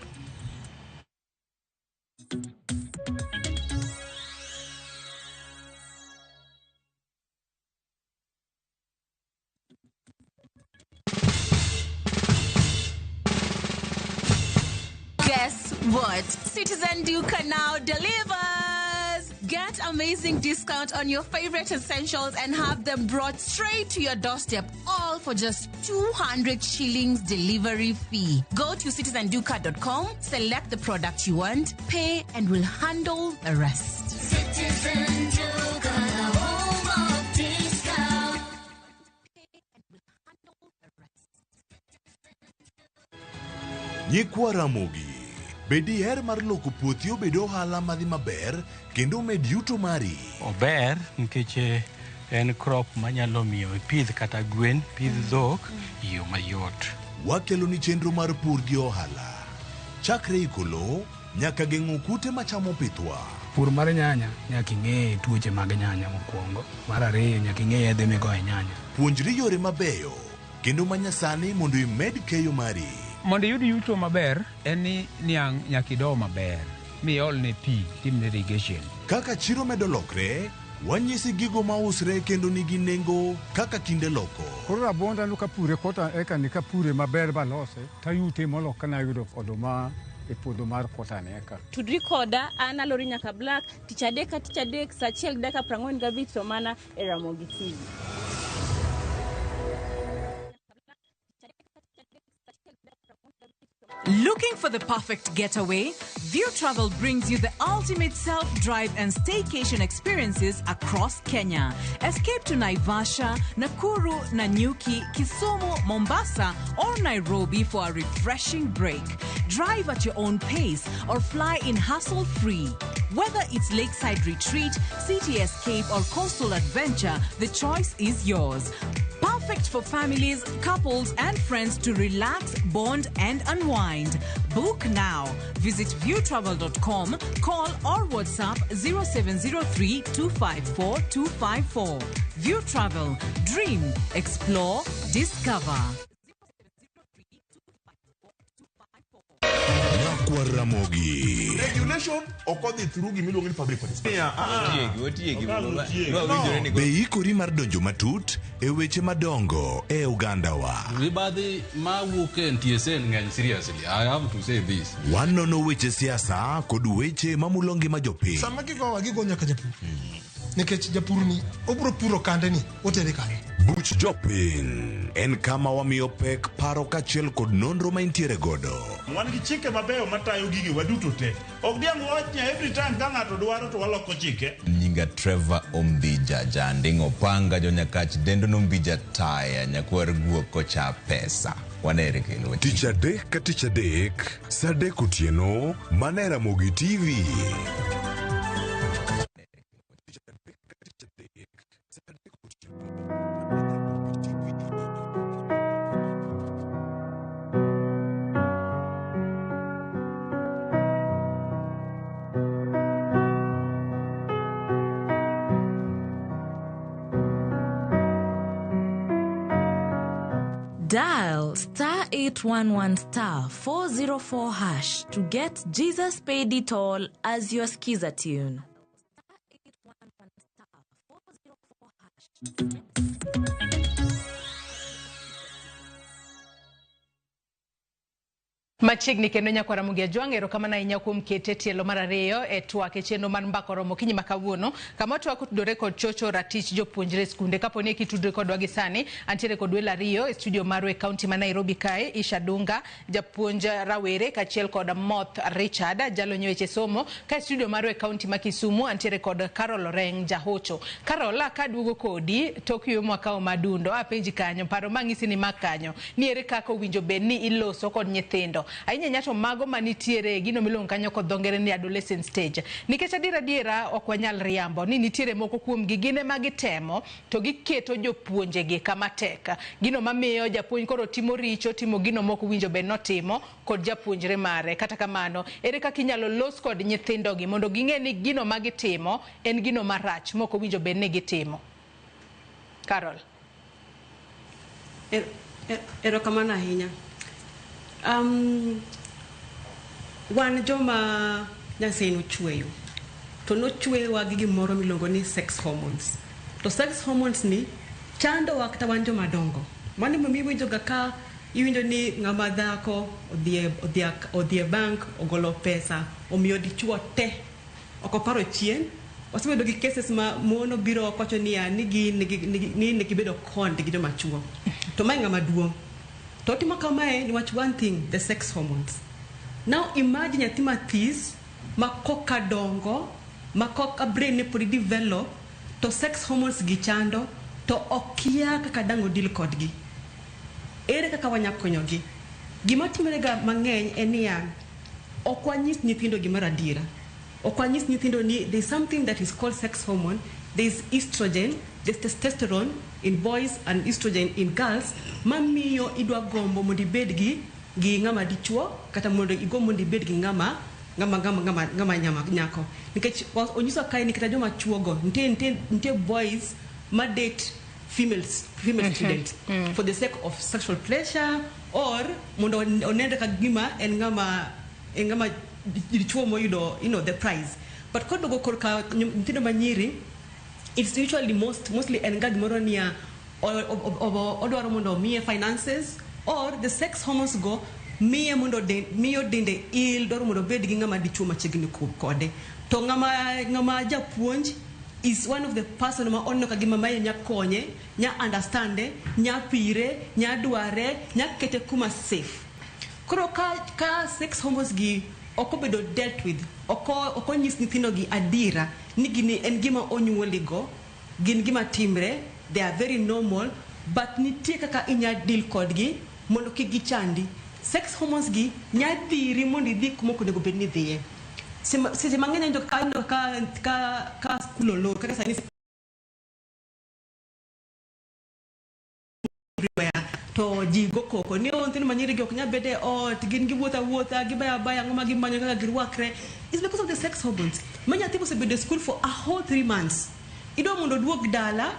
Guess what? Citizen Duka now delivers! Get amazing discount on your favorite essentials and have them brought straight to your doorstep, all for just 200 shillings delivery fee. Go to citizenduka.com, select the product you want, pay, and we'll handle the rest. Citizen Duka, the home of discount. Nyikwa Ramogi, be diher mar loko puothi obed ohala madhi maber kendo med yuto mari? Ober nikech en crop manyalo miyo ipidh kata gwen, pidh dhok e yo mayot. Wakelo ni chenro mar pur gi ohala. Chakre iko lowo nyaka geng'o kute machamo pithwa. Pur mar nyanya nyaka ing'e tuoche mag nyanya mokwongo. Mar ariyo nyaka ing'e yedhe migoyo e nyanya. Puonjri yore mabeyo kendo manyasani mondo imed keyo mari. Mondo iyud yuto maber en ni niang' nyaka ido maber miolne pi timne irrigation. Kaka chiro medo lokre, wanyisi gigo mausre kendo nigi nengo kaka kinde loko. Koro rabuonda no kapure kota eka ni kapure maber balose tayute molo kana yudo oduma e puodho mar kota ni eka. Tudri koda an Alori Nyaka Black tich adek ka tich adek saa achiel gi dakika 45 to mana e Ramogi TV. Looking for the perfect getaway? View Travel brings you the ultimate self-drive and staycation experiences across Kenya. Escape to Naivasha, Nakuru, Nanyuki, Kisumu, Mombasa, or Nairobi for a refreshing break. Drive at your own pace or fly in hassle-free. Whether it's lakeside retreat, city escape, or coastal adventure, the choice is yours. Perfect for families, couples, and friends to relax, bond, and unwind. Book now. Visit viewtravel.com, call or WhatsApp 0703 254 254. View Travel. Dream, explore, discover. Nyakwa Ramogi. Regulation ok odhi through gimiluongo ni public participation. Be ikori mar donjo matut e weche madongo e ogandawa? Mibadhi mawuok e NTSA ng'eny seriously. I have to say this. Wanono weche siasa kod weche mamulo ngima jopiny. Sama gigowa gigo nyaka japur. Nikech japur ni obro puro kande ni otere kanye. Buch jopiny en kama wamiyo pek paro kaachiel kod nonro ma intiere godo. Wan gi chike mabeyo matayo gigi waduto te. Ok diang' wach ni every time ka ng'ato dwaro to waloko chike. Nyinga Trevor Ombija Janding'o Panga jonyakach dendo nombija taya nyakwar guok kocha pesa. Wanere kendo. Tich adek ka tich adek, saa adek otieno, mana e Ramogi TV. Dial star 811 star 404 hash to get Jesus Paid It All as your skiza tune. Machiegni kendo nyakwar Ramogi Ajwang', erokamano ahinya kuom kete tielo mar ariyo e twak e chenro mar Mbaka Oromo okinyi ma kawuono, kama twak otudore kod chocho ratich jopuonjre e skunde. Kapo ni kitudore kodwa gi sani, antiere kod welo ariyo e studio marwa e kaunti ma Nairobi kae, Isha Dunga, japuonj rawere, kaachiel kod Moth Richard, jalony e weche somo. Ka e studio marwa e kaunti ma Kisumu, antiere kod Carol Oreng, jahocho. Carol, kaduogo kodi tok yueyo mwakawo madundo, apenji kanyo, paro mang'isi ni mak kanyo, ni ere kaka owinjo bed ni iloso kod nyithindo ahinya ahinya to mago manitiere gino miluongo kanyo kod dho ngere ni adolescent stage, nikech adiera adiera ok wanyal riambo ni nitiere moko kuomgi gin ema gitemo to giketo jopuonjegi kama tek, gino mamiyo japuonj koro timo richo, timo gino mok owinjo bed notimo kod japuonjre mare. Kata kamano, ere kaka inyalo los kod nyithindogi mondo ging'e ni gino ma gitimo en gino marach mok owinjo bed ni gitimo? Carol. Erokamano ahinya. Wan joma Nyasaye nochweyo to nochweyowa gi gimoro miluongo ni sex hormones. To sex hormones ni chandowa kata wan joma dongo. Mano emomiyo iwinjoga ka iwinjo ni ng'ama dhako odhi e bank ogolo pesa omiyo dichuo te ok oparo chien Wasebedo gi cases ma mon obiro oko wacho niya ni gin ni ne gibedo conned gi joma chuo. To mae ng'ama duong'. To otimo kamae niwach one thing, the sex hormones. Now imagine nyathi mathis ma koka dongo, ma koka brain ne pod develop, to sex hormones gi chando, to okia kaka dang' odil kodgi. Ere kaka wanya konyogi? Gima timore ga mang'eny en niya, ok wanyis nyithindo gimoro adiera. Ok wanyis nyithindo ni there is something that is called sex hormone, there is estrogen, there is testosterone in boys and estrogen in girls, mamiyo idwa gombo mondo ibed gi ng'ama dichuo kata mondo igomb mondo ibed gi ng'ama nyama nyako. Nikech onyiso kae ni kata joma chuo go nitie boys ma date female students for the sake of sexual pleasure or mondo onenre ka gima en ng'ama dichuo moyudo the prize. But koduogo korka nyithindo manyiri, it's usually mostly en ga gimoro niya odwaro mondo omiye finances or the sex hormones go miye mondo miyo dende il dwaro mondo obed gi ng'ama dichuo machiegni kode. To ng'ama japuonj is one of the person ma oneno ka gima mae nya konye, nya understande, nya pire, nya dware, nya kete kuma safe. Koro ka sex hormones gi ok obedo dealt with, ok onyis nyithindo gi adiera ni gini en gima onyuoligo, gin gima timre, they are very normal, but nitie kaka inya deal kodgi mondo kik gichandi. Sex hormones gi nya dhiri mondo idhi kuma ok onego bed ni idhiye. Seche mang'eny aneno ka skul olor, kata sani everywhere, to ji go koko ni nyithindo manyiri gi ok nyal bedo e ot, gin giwuotho awuotha, gibayo abaya, ang'o ma gimanyo kaka girwakre. It's because of the sex hormones. Ma nyathi mosebedo e school for a whole 3 months, idwa mondo oduog dala,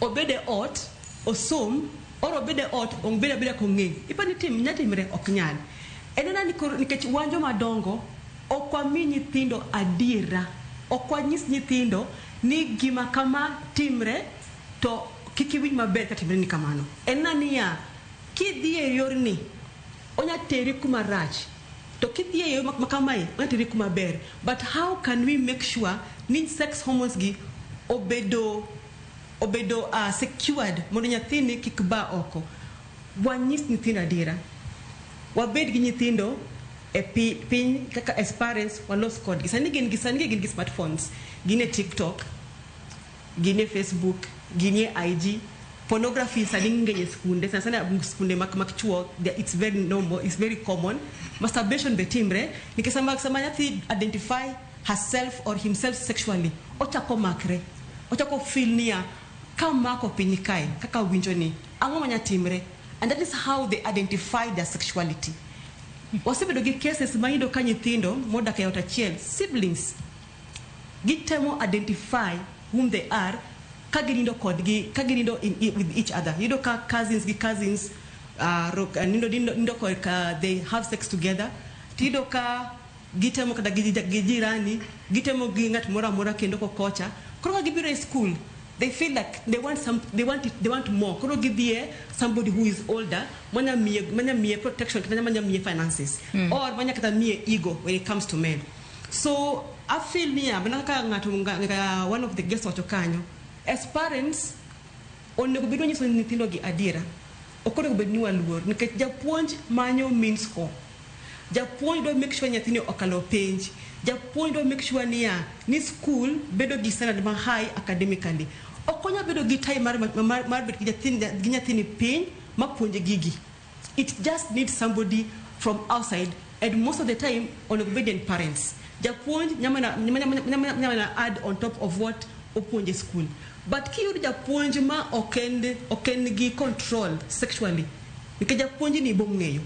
obed e ot, osom, or obed e ot, obed abeda kong'e. Ipani tim, nya timre, ok nyal. En ena ni koro nikech wan joma dongo, ok wami nyithindo adiera. Ok wanyis nyithindo ni gima kama timre, to kik iwinj maber ka timre ni kamano. En na niya, kidhi e yorni, onya teri kuma rach. To kidhi e yo ma kamae, onya teri kuma ber. But how can we make sure ni sex hormones gi obedo secured mondo nyathini kik ba oko? Wanyis nyithindo adiera. Wabed gi nyithindo e piny kaka as parents, walos kodgi. Sani gin gi smartphones, gin e TikTok, gin e Facebook, gin e IG. Pornography sani ng'eny e skunde, sana sana skunde mak chuo, it's very normal, it's very common. Masturbation be timre, nikech sama nyathi identify herself or himself sexually, ochako makre, ochako feel niya, kamako piny kae, kaka winjo ni, ang'o manya timre? And that is how they identify their sexuality. Wasebedo gi cases ma iyudo ka nyithindo modak e ot achiel, siblings, gitemo identify whom they are ka ginindo kodgi, ka ginindo with each other. Iyudo ka cousins gi cousins nindo kod ka they have sex together. Tiyudo ka gitemo kata gi jirani, gitemo gi ng'at moro amora kendo kokocha. Koro ka gibiro e school, they feel like they want more. Koro gidhie somebody who is older, manya miye protection, kata manya miye finances, or manya kata miye ego when it comes to men. So I feel niya, mana kaka ng'ato one of the guests wacho kanyo, as parents, onego bed wanyiso nyithindo gi adiera. Ok onego bed ni waluor, nikech japuonj manyo means score. Japuonj dwa make sure nyathini okalo penj. Japuonj dwa make sure niya, ni school bedo gi standard ma high academically. Ok onya bedo gi time mar bet gi nyathini piny ma puonje gigi. It just needs somebody from outside, and most of the time onego bed en parents. Japuonj nyamana add on top of what opuonje school. But kiyudo japuonj ma ok en gi control sexually, nikech japuonj ni bong'eyo.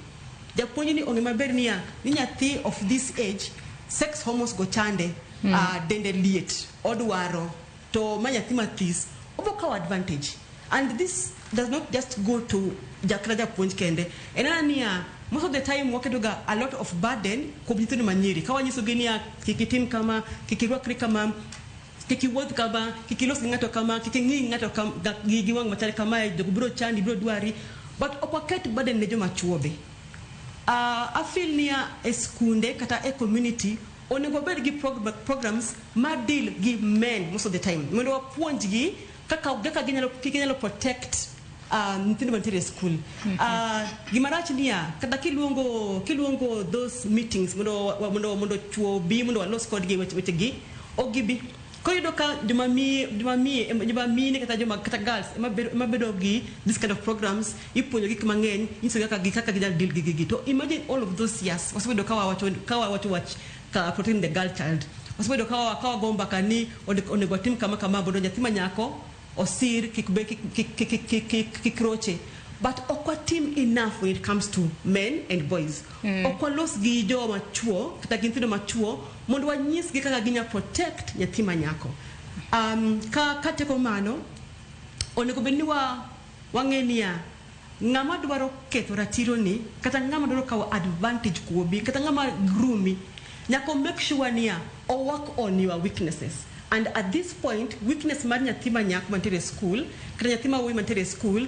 Japuonj ni ong'e maber niya, ni nyathi of this age, sex hormones go chande, dende liet, odwaro, to ma nyathi mathis, obo kawo advantage. And this does not just go to jakra japuonj kende. En ana niya, most of the time waketo ga a lot of burden kuom nyithindo manyiri. Ka wanyisogi niya, kik itim kama, kik irwakri kama, kik iwuoth kama, kik ilos gi ng'ato kama, kik ing'i ng'ato gi wang' machal kamae, jogo biro chandi, biro dwari. But ok waket burden ne joma chuo be. I feel niya e skunde kata e community Onego wabed gi programs ma deal gi men most of the time mondo wapuonjgi kaka ginyalo protect nyithindo mantiere e school. Gima rach niya, kata kiluongo those meetings mondo chuo bi mondo walos kodgi wechegi, ok gibi. Koro iyudo ka joma mine kata joma kata girls ema bedo gi this kind of programs, ipuonjo gik mang'eny, inyisogi kaka ginyalo deal gi gigi. To imagine all of those years wasebedo ka wawacho wach ka protecting the girl child. Wasebedo ka wago mbaka ni onego watim kama kama mondo nyathi ma nyako osir kik be kik roche. But ok watim enough when it comes to men and boys. Ok walos gi joma chuo kata gi nyithindo machuo mondo wanyisgi kaka ginya protect nyathi ma nyako. Ka teko mano, onego bed ni wang'e niya, ng'ama dwaro ketho ratiro ni kata ng'ama dwaro kawo advantage kuomi kata ng'ama groomi, nyaka make sure niya o work on your weaknesses. And at this point, weakness mar nyathi ma nyako mantiere e school kata nyathi ma wuoyi mantiere e school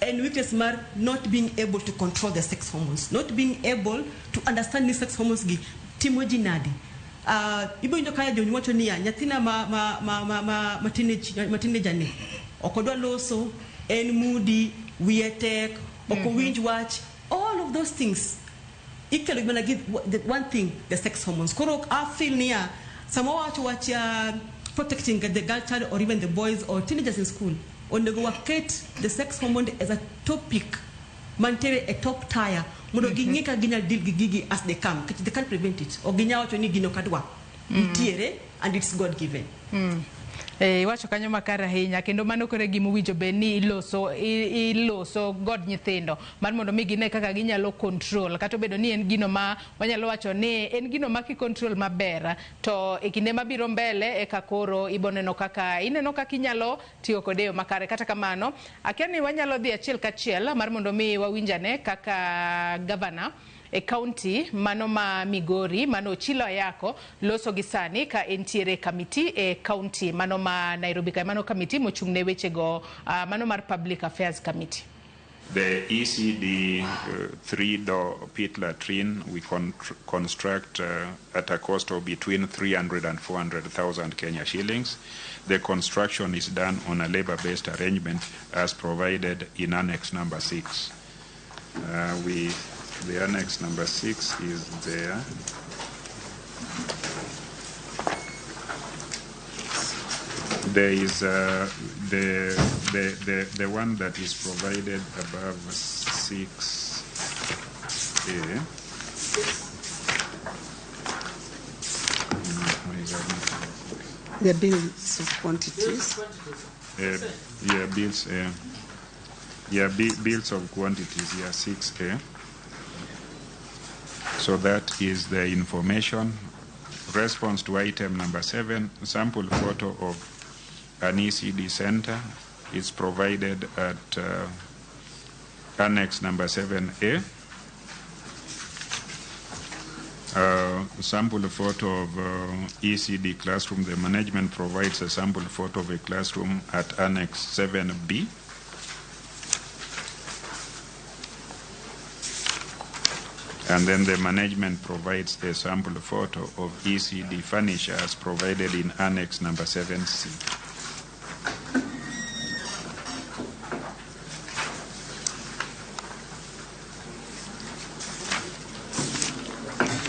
and weakness mar not being able to control the sex hormones, not being able to understand ni sex hormones gi timo ji nadi. Ibo winjo ka jonyuol wacho niya, nyathina ma teenager ni ok odwa loso, en moody, wiye tek, ok owinj wach. All of those things ikelo mana gi the one thing, the sex hormones. Koro I feel niya, sama wawacho wach protecting the girl child or even the boys or teenagers in school, onego waket the sex hormone as a topic mantiere e top tier mondo ging'e ka ginyal deal gi gigi as they come. They can't prevent it. Ok ginyal wacho ni gino kadwa. Nitiere and it's God given. Iwacho kanyo makare ahinya, kendo mano kore gima owinjo bed ni iloso god nyithindo mar mondo mi gine kaka ginyalo control, kata obedo ni en gino ma wanyalo wacho ni en gino ma ki control maber to e kinde mabiro mbele eka koro iboneno kaka ineno kaka inyalo tiyo kode e yo makare. Kata kamano akia ni wanyalo dhi achiel kachiel mar mondo mi wawinjane kaka gavana e county mano ma Migori mano Ochilo Ayako loso gi sani ka entiere committee e county mano ma Nairobi ka mano committee mochung' ne wechego mano mar Public Affairs Committee. The ECD 3-door pit latrine we construct at a cost of between 300 and 400,000 Kenya shillings. The construction is done on a labor-based arrangement as provided in Annex number 6. The Annex number 6 is there. There is the one that is provided above 6A. The bills of quantities. Yeah, bills. Yeah, bills of quantities. Yeah, 6A. So that is the information. Response to item number 7, sample photo of an ECD center is provided at Annex number 7A. Sample photo of ECD classroom. The management provides a sample photo of a classroom at Annex 7B. And then the management provides a sample photo of ECD furniture as provided in Annex number 7C.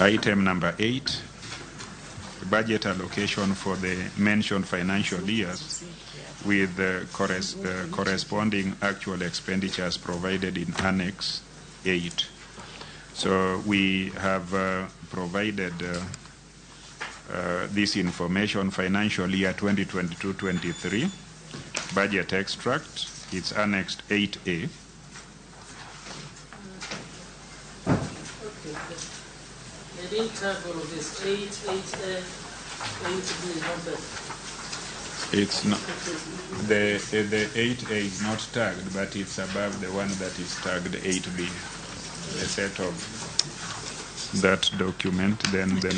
Item number 8, budget allocation for the mentioned financial years with the corresponding actual expenditures provided in Annex 8. So we have provided this information, financial year 2022-23, budget extract, it's annexed 8A. Okay. They didn't tag all of this. 8, 8A, 8B is not there. It's not, the 8A is not tagged, but it's above the one that is tagged 8B. A set of that document, then the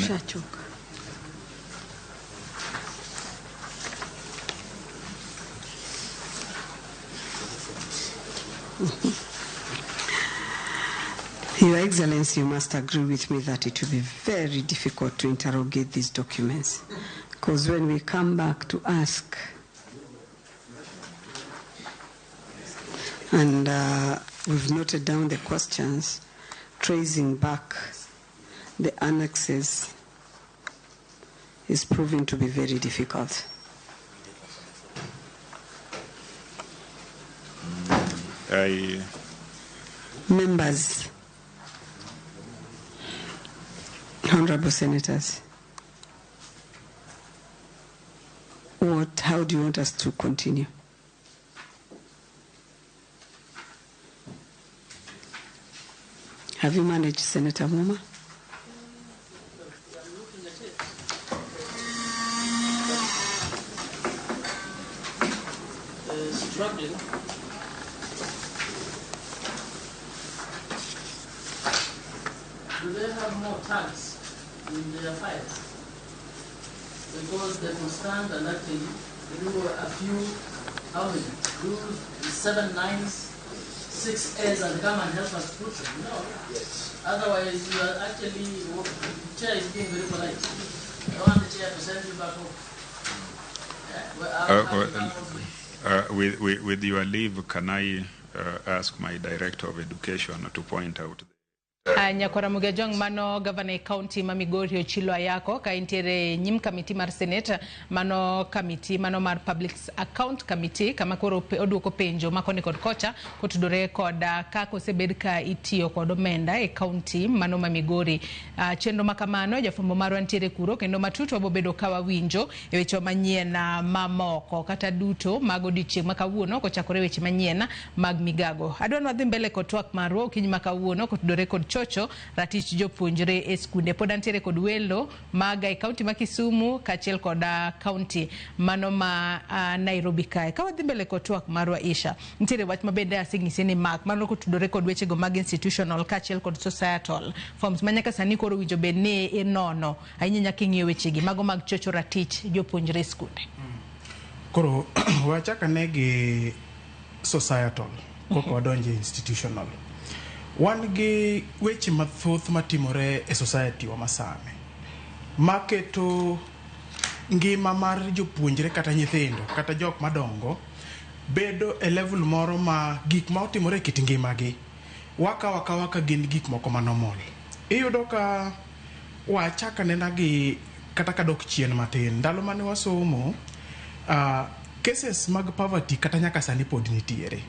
Your Excellency, you must agree with me that it will be very difficult to interrogate these documents, because when we come back to ask, and we've noted down the questions, tracing back the annexes is proving to be very difficult. Members, honorable senators, how do you want us to continue? Have you managed, Senator Muma? I'm looking at it. Struggling. Do they have more tags in their files? Because they could stand and actually do a few, how many? Do 7 9s, 6 A's and come and help us put them. No. Yes. Otherwise, you are actually, the chair is being very polite. I want the chair to send you back home. Yeah, well, with your leave, can I ask my director of education to point out? Nyakwara Mugejong mano governor e county ma Migori Ochilo Ayako ka intiere nyim committee mar Senate mano committee mano mar Public Account Committee kama koro oduoko penjo makoni kod kocha kotudore kod kaka osebed ka itiyo kod omenda e county mano ma Migori. Chenro makamano jafwambo marwa ntiere kuro kendo matut wabobedo ka wawinjo e weche manyien mamoko kata duto mag odiochieng' ma kawuono kochakore weche manyien mag migago. Adwa ni wadhi mbele kod twak marwa okinyi ma kawuono kotudore kod chocho ratich jopuonjre e skunde. Pod antiere kod welo maga e kaunti ma Kisumu kaachiel kod kaunti mano ma Nairobi kae. Ka wadhi mbele kod twak marwa Isha, nitiere wach mabende aseng'isi ni mak mano kotudore kod wechego mag institutional kaachiel kod societal forms ma nyaka sani koro winjo bed ni inono ahinya nyaka ing'iyo wechegi mago mag chocho ratich jopuonjre e skunde. Koro wachak ane gi societal koka wadonje institutional. Wan gi weche mathoth matimore e society wa masani maketo ngima mar jopuonjre kata nyithindo kata jok madongo bedo e level moro ma gik ma otimore e kit ngimagi wakawo akawa ka gin gik moko ma normal. Iyudo ka wachak anena gi kata kadok chien matin, ndalo mane wasomo cases mag poverty kata nyaka sani pod nitiere.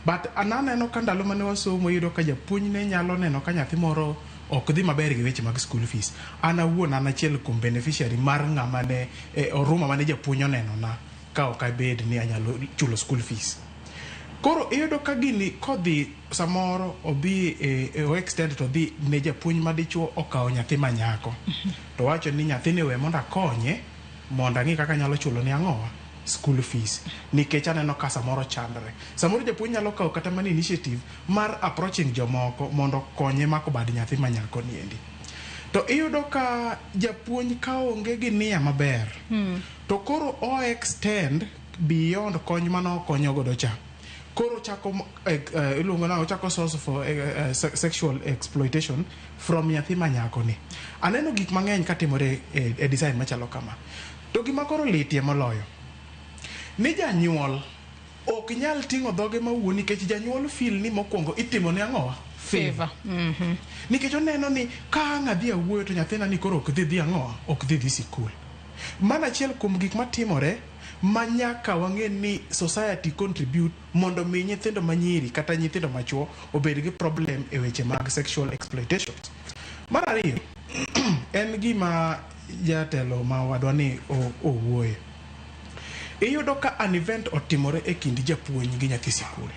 But ananeno ka ndalo mane wasomo iyudo ka japuonj ne nyalo neno ka nyathi moro ok dhi maber gi weche mag school fees. An awuon an achiel kuom beneficiary mar ng'ama ne oruma mane japuonj onenona ka ok abed ni anyalo chulo school fees. Koro iyudo ka gini kodhi samoro obi o extend to dhi ne japuonj madichuo okawo nyathi manyako to wacho ni nyathini we mondo akonye mondo ang'i kaka anyalo chulo ne ang'owa school fees nikech aneno ka samoro chandre. Samoro japuonj nyalo kawo kata mana initiative mar approaching jomoko mondo okonye mako bad nyathi manyako niendi. To iyudo ka japuonj ka onge gi nia maber to koro o extend beyond kony mane okonyo godo cha. Koro chako iluongo nang'o, ochako source for sexual exploitation from nyathi manyako ni. Aneno gik mang'eny katimore e design machalo kama. To gima koro litie moloyo ni janyuol ok nyal ting'o dhoge mawuo nikech janyuol feel ni mokwongo itimo ne ang'owa? Favor. Nikech oneno ni ka ang' adhi awuoyo to nyathina ni koro ok dhi ang'owa, ok dhi sikul. Mano achiel kuom gik matimore ma nyaka wang'e ni society contribute mondo mi nyithindo manyiri kata nyithindo machuo obed gi problem e weche mag sexual exploitation. Mar ariyo en gima jatelo ma wadwa ni owuoye. Iyudo ka an event otimore e kind japuonj gi nyathi sikul.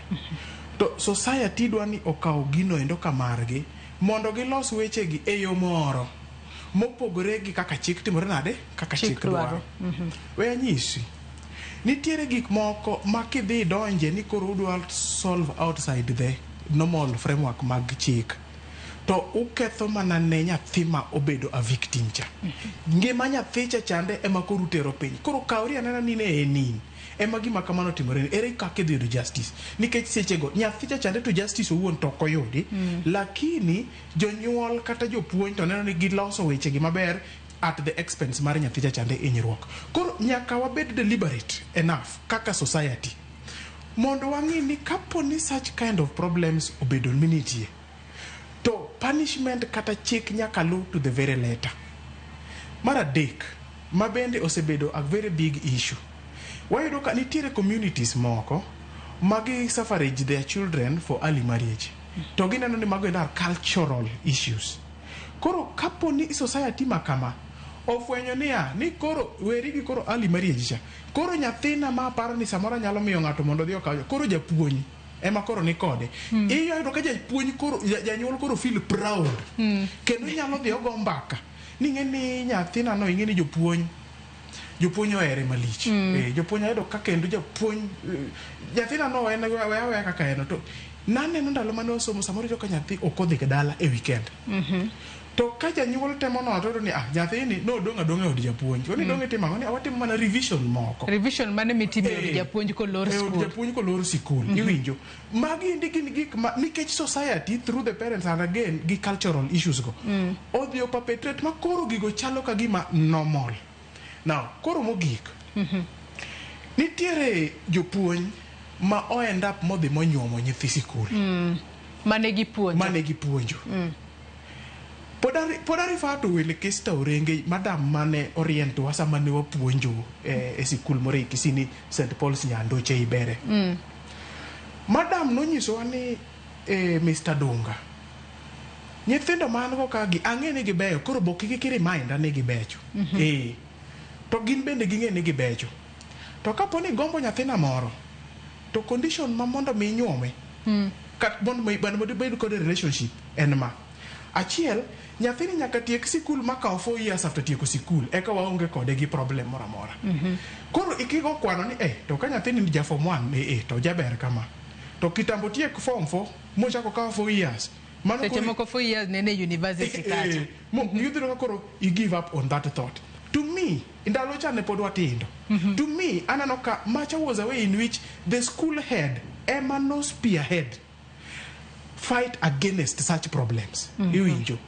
To society dwa ni okaw gino endo ka margi mondo gilos wechegi e yo moro mopogore gi kaka chik timore nade, kaka chik dwaro. We anyisi, nitiere gik moko ma kidhi donje ni koro udwa solve outside the normal framework mag chik to uketho mana ne nyathi ma obedo a victim cha. Ngima nyathi cha chande ema koro utero piny. Koro kawri anena ni ne en in. ema gima kamano otimore ni ere kaka idhi yudo justice nikech sechego nyathi cha chande to justice owuon to ok oyudi lakini jonyuol kata jopuonj to neno ni giloso wechegi maber at the expense mar nyathi cha chande hinyruok koro nyaka wabed deliberate enough kaka society mondo wang'i ni kapo ni such kind of problems obedo minitie to punishment kata chik nyaka lu to the very letter mar adek ma bende osebedo a very big issue wayudo ka nitiere communities moko magi suffrage their children for early marriage to gineno ni mago are cultural issues koro kapo ni society ma kama ofwenyo niya ni koro weri gi koro early marriage cha koro nyathina ma aparo ni samoro nyalo miyo ng'ato mondo odhi okaw koro japuonj ema koro ni kode iyudo ka japuonj koro janyuol koro feel proud kendo nyalo dhi ogo mbaka ni ing'e ni nyathina no ing'e ni jopuonj jopuonj ohere malich jopuonj ayudo ka kendo japuonj nyathina no en we aweya kaka en to naneno ndalo mane wasomo samoro iyudo ka nyathi ok odhi dala e weekend to ka janyuol temo nono to yudo ni ah nyathini nodong' adong'a e od japuonj koni dong' itimo ang'o ni "Ah, watimo mana revision moko revision mane mitimo e od japuonj kolor e od skul japuonj kolor sikul iwinjo magi endi gin gik ma nikech society through the parents and again gi cultural issues go odhi o perpetrate ma koro gigo chalo ka gima normal now koro mogik nitiere jopuonj ma o end up modhi monyuomo nyithi sikul Mane gipuonjo mane gipuonjo pod a refer to Wilkista Orenge madam mane orientwa sama ne wapuonjo e sikul moro e Kisii ni St Paul's Nyandoche Ibere madam nonyisowa ni Mr. Dunga nyithindo man go ka gi ang'e ni gibeyo koro bo kik reminder ni gibecho to gin bende ging'e ni gibecho to kapo ni gombo nyathina moro to condition ma mondo mi inyuome mondo mi ibed kode relationship en ma achiel nyathini nyaka tiek sikul makawo 4 years after tieko sikul eka waonge kode gi problem moro amora koro ikigo kwano ni to ka nyathini ni ja form 1 to jaber kama to kitambo tiek form 4 mochako kawo 4 years mano seche moko 4 years nene university kacha iyudo ka koro you give up on that thought to me ndalo cha ne pod watindo to me aneno ka macha was a way in which the school head ema no spearhead fight against such problems iwinjo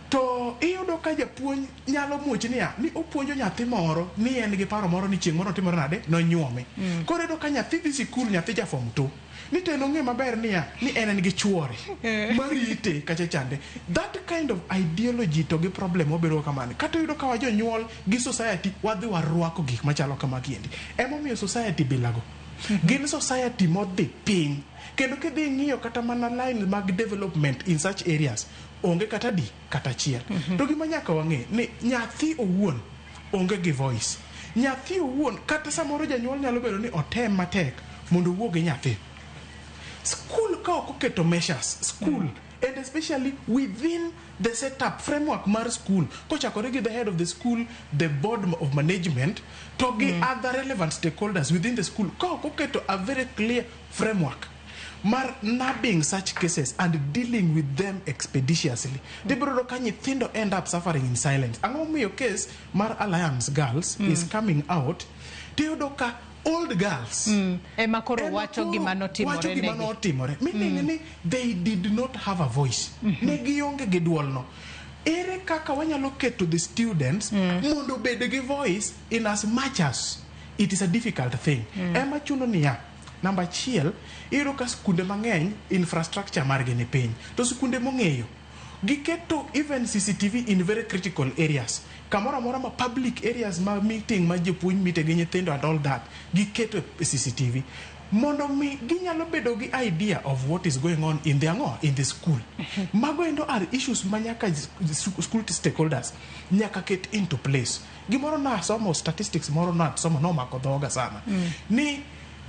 to iyudo ka japuonj nyalo muoch niya ni opuonjo nyathi moro ni en gi paro moro ni chieng' moro otimore nade nonyuome koro iyudo ka nyathi dhi sikul nyathi ja form 2 ni to en ong'e maber niya ni en gi chuore marite kacha chande that kind of ideology to gi problem wabedo kamano kata iyudo ka wa jonyuol gi society wadhi warwako gik machalo kamagi endi emomiyo society bilago gin society modhi piny kendo kidhi ng'iyo kata mana line mag development in such areas onge kata di kata achiel to gima nyaka wang'e ni nyathi owuon onge gi voice nyathi owuon kata samoro janyuol nyalo bedo ni otem matek mondo owuo gi nyathi school ka ok oketo measures school and especially within the setup framework mar school kochakore gi the head of the school the board of management to gi other relevant stakeholders within the school ka ok oketo a very clear framework mar nabbing such cases and dealing with them expeditiously tibiro yudo ka nyithindo end up suffering in silence ang'o momiyo case mar alliance girls is coming out tiyudo ka old girls ema koro wacho gima notimore wacho gima negi. notimore meaning ni they did not have a voice ne gionge gi duol no ere kaka wanyalo keto the students mondo obed gi voice in as much as it is a difficult thing ema chuno niya namba achiel iyudo ka skunde mang'eny infrastructure margi ni piny to skunde mong'eyo giketo even cctv in very critical areas kamoro amora ma public areas ma meeting ma jopuonj mite gi nyithindo and all that giketo cctv mondo mi ginyalo bedo gi idea of what is going on in the ang'o in the school mago endo are issues ma nyaka school stakeholders nyaka ket into place gimoro nasomo statistics moro nasomo nomako dhoga sana ni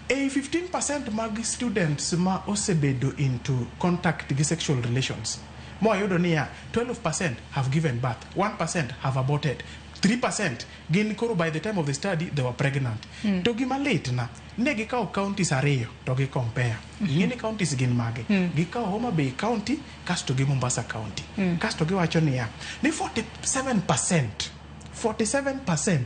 ei 15% mag students ma osebedo into contact gi sexual relations mwayudo niya 12% have given birth 1% have aborted 3% gin koro by the time of the study they were pregnant to gima lit na ne gikawo counties ariyo to gi compare ing'e ni counties gin mage gikawo Homa Bay county kasto gi Mombasa county kasto giwacho niya ni 47% 47%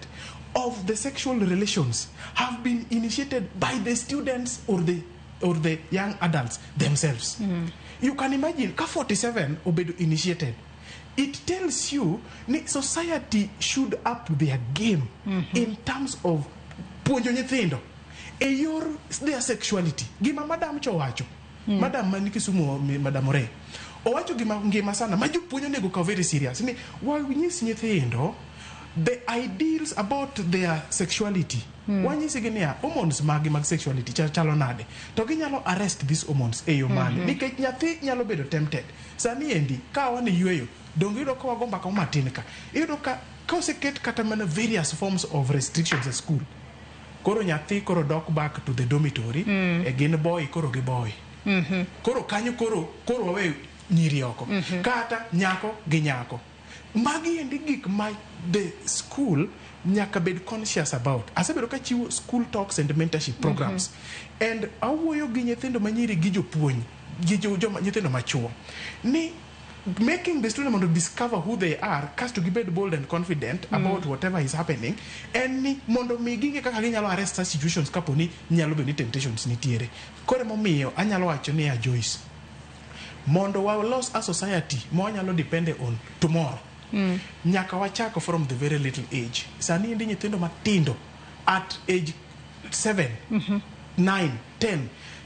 of the sexual relations have been initiated by the students or the young adults themselves. You can imagine ka 47 obedo initiated, it tells you ni society should up their game in terms of puonjo nyithindo e yor their sexuality. Gima madam cho wacho, madam man Kisumu, madam Ore owacho gima ngima sana ma jopuonj onego kaw very serious, ni wanyis nyithindo the ideals about their sexuality. Wanyisigi niya, hormones magi mag sexuality chalo nade, to ginyalo arrest these hormones e yo mane. Nikech nyathi nyalo bedo tempted. Sani endi ka wan e yweyo, donge iyudo ka wago mbaka matin, ka iyudo ka oseket kata mana various forms of restrictions e school, koro nyathi koro dok back to the dormitory. E gin boy koro gi boy, koro kanyo koro wawe nyiri oko. Kata nyako gi nyako. Magi endi gik ma the school nyaka bed conscious about. Asebedo ka chiwo school talks and mentorship programs, and awuoyo gi nyithindo manyiri gi jopuonj gi nyithindo machuo ni making the student mondo discover who they are, kasto gibed bold and confident about whatever is happening, en ni mondo mi ging'e kaka ginyalo arrest such situations kapo ni nyalo bedo ni temptations nitiere. Koro emomiyo anyalo wacho niya, Joyce, mondo walos a society ma wanyalo depend on tomorrow, nyaka wachako from the very little age. Sani endi nyithindo matindo at age 7, 9, 10,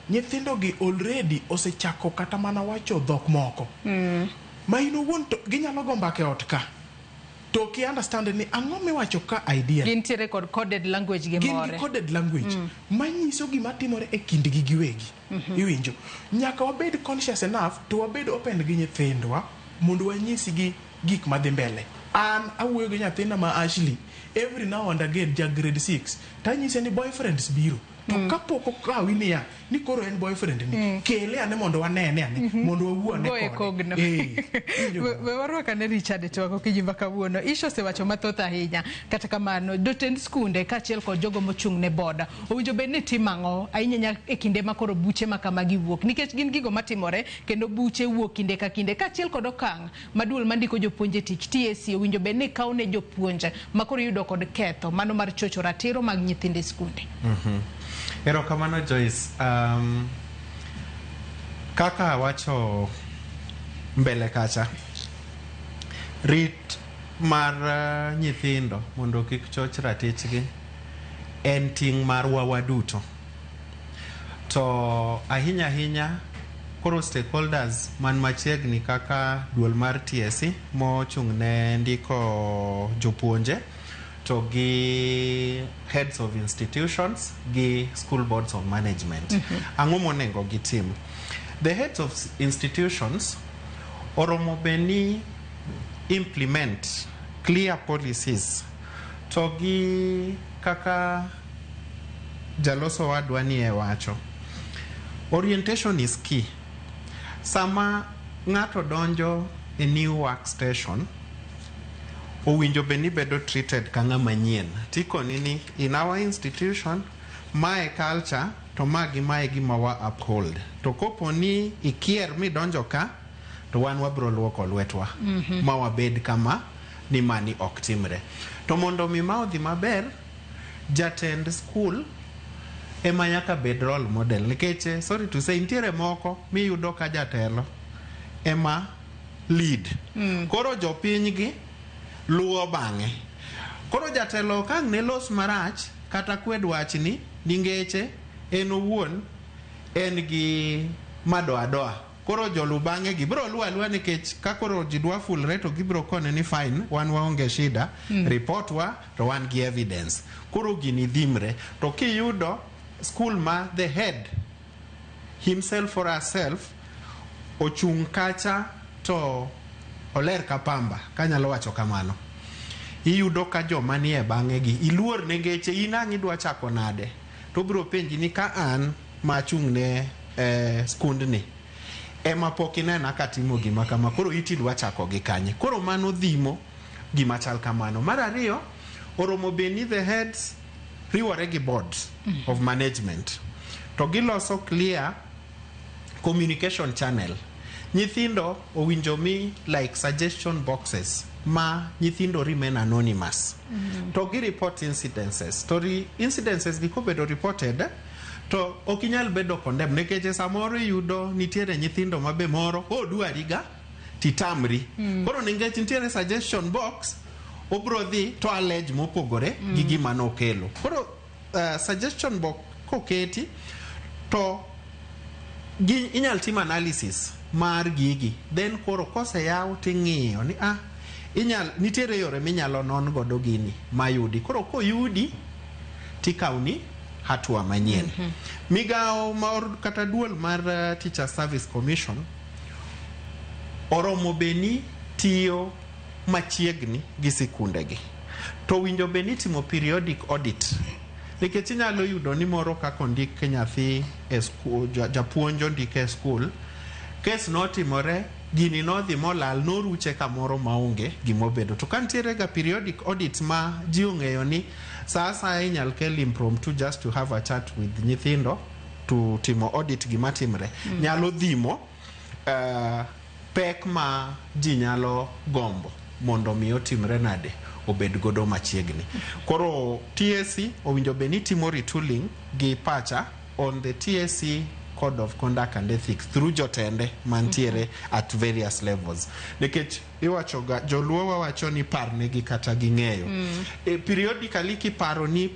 nyithindo gi already osechako kata mana wacho dhok moko ma in owuon to ginyalo go mbaka e ot ka to ki understand ni ang'o miwacho ka idea. Gintiere kod coded language gi Gin more. Gi coded language manyiso gima timore e kindgi giwegi. Iwinjo, nyaka wabed conscious enough to wabed open gi nyithindwa mondo wanyisgi gik madhi mbele. An awuoyo gi nyathina ma Ashley every now and again, ja grade 6, tanyise ni boyfriends biro to kapok okawi niya ni koro en boyfriend ni, kele ane mondo wanene ane, mondo wawuo ane Goye kode. kogno. Eh, iwinjo. We warwak ane Richard e twak okinyi ma kawuono. Isha osewacho mathoth ahinya. Kata kamano, jotend skunde kaachiel kod jogo mochung' ne boda owinjo bed ni timo ang'o ahinya e kinde ma koro buche ma kamagi wuok, nikech gin gigo matimore kendo buche wuok kinde ka kinde, kaachiel kod okang' ma duol mandiko jopuonj e tich TSC owinjo bed ni kawo ne jopuonj ma koro iyudo kod ketho mano mar chocho ratiro mag nyithindo e skunde. Erokamano, Joyce. Kaka awacho mbele kacha, rit mar nyithindo mondo kik choch ratichgi en ting' marwa waduto. To ahinya ahinya koro stakeholders man machiegni kaka duol mar TSC mochung' ne ndiko jopuonje to gi heads of institutions gi school boards of management. Ang'o monego gitim? The heads of institutions oromo bed ni implement clear policies to gi kaka jaloso wadwa ni e wacho, orientation is key. Sama ng'ato donjo e new workstation, owinjo bed ni bedo treated ka ng'ama nyien, tikoni ni in our institution mae culture to ma gi mae gima wa uphold, to kopo ni ikier midonjo ka to wan wabro luoko lwetwa ma wabed kama ni mani ok timre. To mondo mi ma odhi maber, jatend skul ema nyaka bed role model, nikech sorry to say, nitiere moko miyudo ka jatelo ema lead. Koro jopiny gi luwo bang'e. Koro jatelo ka ang' ne los marach kata kwed wachni ningeche en owuon en gi madoadoa, koro jolu bang'e gi biro luwo aluwa, nikech ka koro ji dwa fulre to gibiro kone ni fine, wan waonge shida. Report wa to wan gi evidence. Koro gini dhimre. To kiyudo school ma the head himself or herself ochung' kacha to oler ka pamba, kanyalo wacho kamano, iyudo ka joma nie bang'e gi iluor ne ngeche in ang' idwa chako nade, to obiro penji ni ka an machung' ne skundni ema pok inena katimo gima kama, koro iti dwa chako gi kanye? Koro mano dhimo gima chal kamano. Mar ariyo, oromo bed ni the heads riwore gi boards of management to giloso clear communication channel. Nyithindo owinjo mi like suggestion boxes ma nyithindo remain anonymous. To gi report incidences. To incidences gi kobedo reported to ok inyal bedo condemn nikech samoro iyudo nitiere nyithindo mabe moro odwari ga titamri. Koro nikech nitiere suggestion box obro dhi to allege mopogore gi gima nokelo. Koro suggestion box koketi to inyal tim analysis mar gigi, then koro koseyaw ting'iyo ni inyal nitiere yore minyalo non godo gini mayudi. Koro koyudi tikawni hatua manyien. Migawo mar kata duol mar Teacher Service Commission oromo beni tiyo machiegni gi sikundegi. To winjo beni timo periodic audit. Nikech inyalo yudo ni moro kaka ondik nyathi e skul, japuonj ondik e skul, kes notimore, gini nodhi molal, noruche kamoro maonge gimobedo. To ka nitiere ga periodic audit ma ji ong'eyo ni sa asaya inyal kel impromptu just to have a chat with nyithindo to timo audit gima timre. Nyalo dhimo pek ma ji nyalo gombo mondo mi otimre nade obed godo machiegni. Koro TSC owinjo bed ni timo retooling gi pacha on the TSC Code of Conduct and Ethics through jotende mantiere at various levels. Nikech iwacho ga joluo wawacho ni parnegi kata ging'eyo. Periodically kiparo ni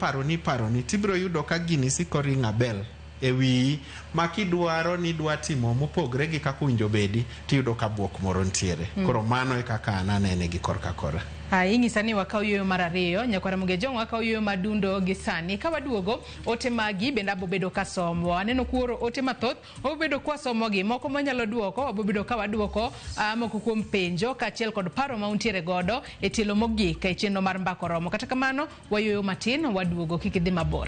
tibiro yudo ka gini siko ring a bell e wiyi ma kidwaro ni dwa timo mopogre gi kaka owinjo bedi tiyudo ka buok moro ntiere. Koro mano e kaka an anene gi korka kora. Ing'isa ni wakaw yueyo mar ariyo, nyakwara Mugejong wakaw yueyo madundo gi sani. Ka waduogo, ote magi bende abobedo ka somo. Aneno kuoro ote mathoth, wabobedo kwa somogi. Moko manyalo duoko, wabobedo ka waduoko moko kuom penjo kaachiel kod paro ma untiere godo e tielo mogik e chenro mar Mbaka Oromo. Kata kamano, wayueyo matin, waduogo, kik idhi mabor.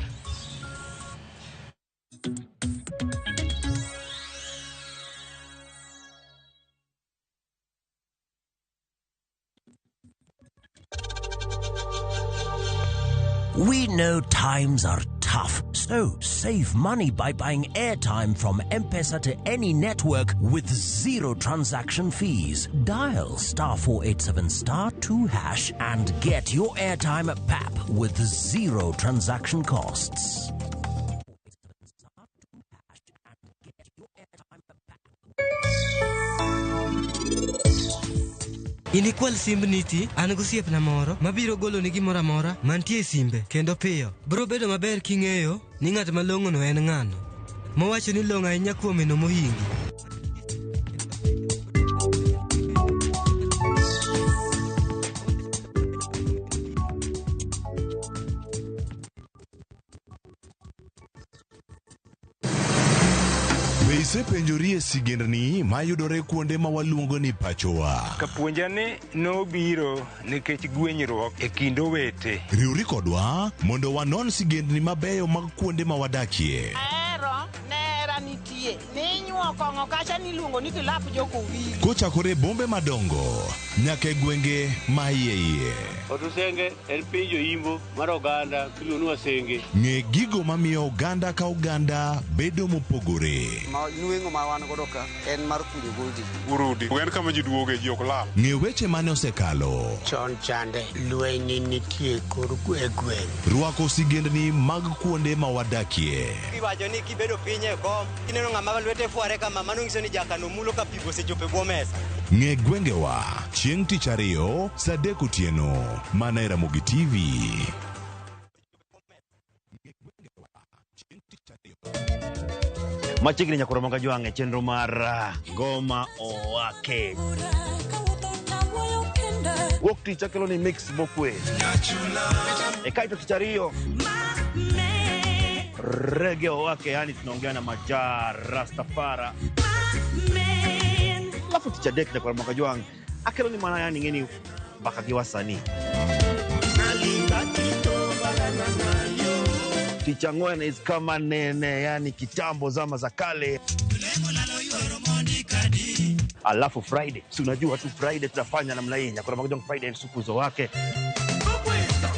We know times are tough, so save money by buying airtime from M-Pesa to any network with zero transaction fees. Dial *487*2# and get your airtime at PAP with zero transaction costs. Inikwal simb niti, an gosiepna moro mabiro goloni gimoro amora mantie e simbe kendo piyo. Biro bedo maber king'eyo ni ng'at malong'ono en ng'ano. Mowacho ni long'o ahinya kuomeno mohingi. Be isepenjori e sigendni mayudore kuonde ma waluongo ni pachowa? Kapuonja ni nobiro nikech gwenyruok e kind owete. Riwri kodwa mondo wanon sigendni mabeyo mag kuonde ma wadakie. Ahero nera nitie. Ninyuo kong'o kacha niluongo ni kilap jokowili. Kochakore bombe madongo nyaka e gwenge ma iye iye. Otusenge en piny joimbo mar oganda miluongo ni Wasenge. Ng'e gigo mamiyo oganda ka oganda bedo mopogore. Nweng'o ma wan godo ka en mar kunyo goldi. Urudi. En kama ji duoge ji ok lal. Ng'e weche mane osekalo. Chon chande lweny nitie kor e gweng'. Rwako sigendni mag kuonde ma wadakie. Iwacho ni kibedo piny e kom, kineno ng'ama lwete fware kama, mano nyiso ni jakano mulo ka pi osechopo e bwo mesa. Ng'e gwengewa chieng' tich ariyo saa 3 otieno mana e Ramogi TV. Machiegni nyakoro moga jwang' e chenro mar Ngoma Owake. Wuok tich akelo ni mix mokwe. E kaito tich ariyo Reggae Owake, yani tunaongea na Majar Rastafara. Alafu tich adek nyakoro moga jwang' akelo ni mana yani ng'eni mbaka gi wasanii. Tich ang'wen is kama nene, yani kitambo zama za kale. Alafu Friday, si unajua tu Friday tunafanya namna hii, nyakoro moga jwang' Friday sukuzo wake.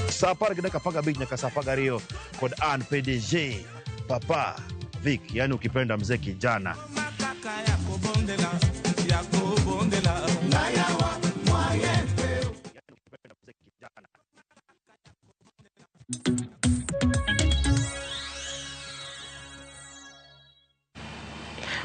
Saa 10 gi dakika 15 nyaka saa 12 kod an PDG Papa Vic, yani ukipenda mzee kijana.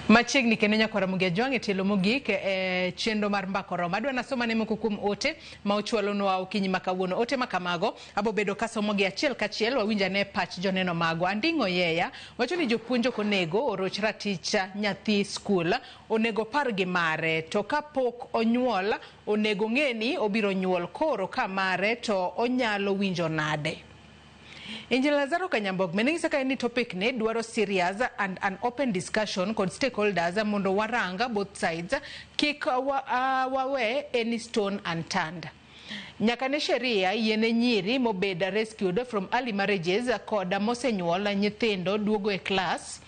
Machiegni kendo nyakwara Ramogi Ajwang' e tielo mogik e chenro mar Mbaka Oromo. Adwa nasoma ne moko kuom ote ma uchwalonwa okinyi ma kawuono. Ote ma kamago abo bedo kasomogi achiel kachiel wawinj ane pach joneno magwa. Anding'o Yeya wacho ni jopuonj ok onego oroch ratich nyathi skul, onego par gi mare to kapok onyuol onego ng'e ni obiro nyuol koro ka mare to onyalo winjo nade. Engineer Lazaro Kanyambok bende ng'isa kae ni topic ni dwaro serious and an open discussion kod stakeholders mondo warang both sides kik wawe any stone unturned. Nyaka ne sheria yiene nyiri mobed rescued from early marriages kod mosenyuol nyithindo duogo e class.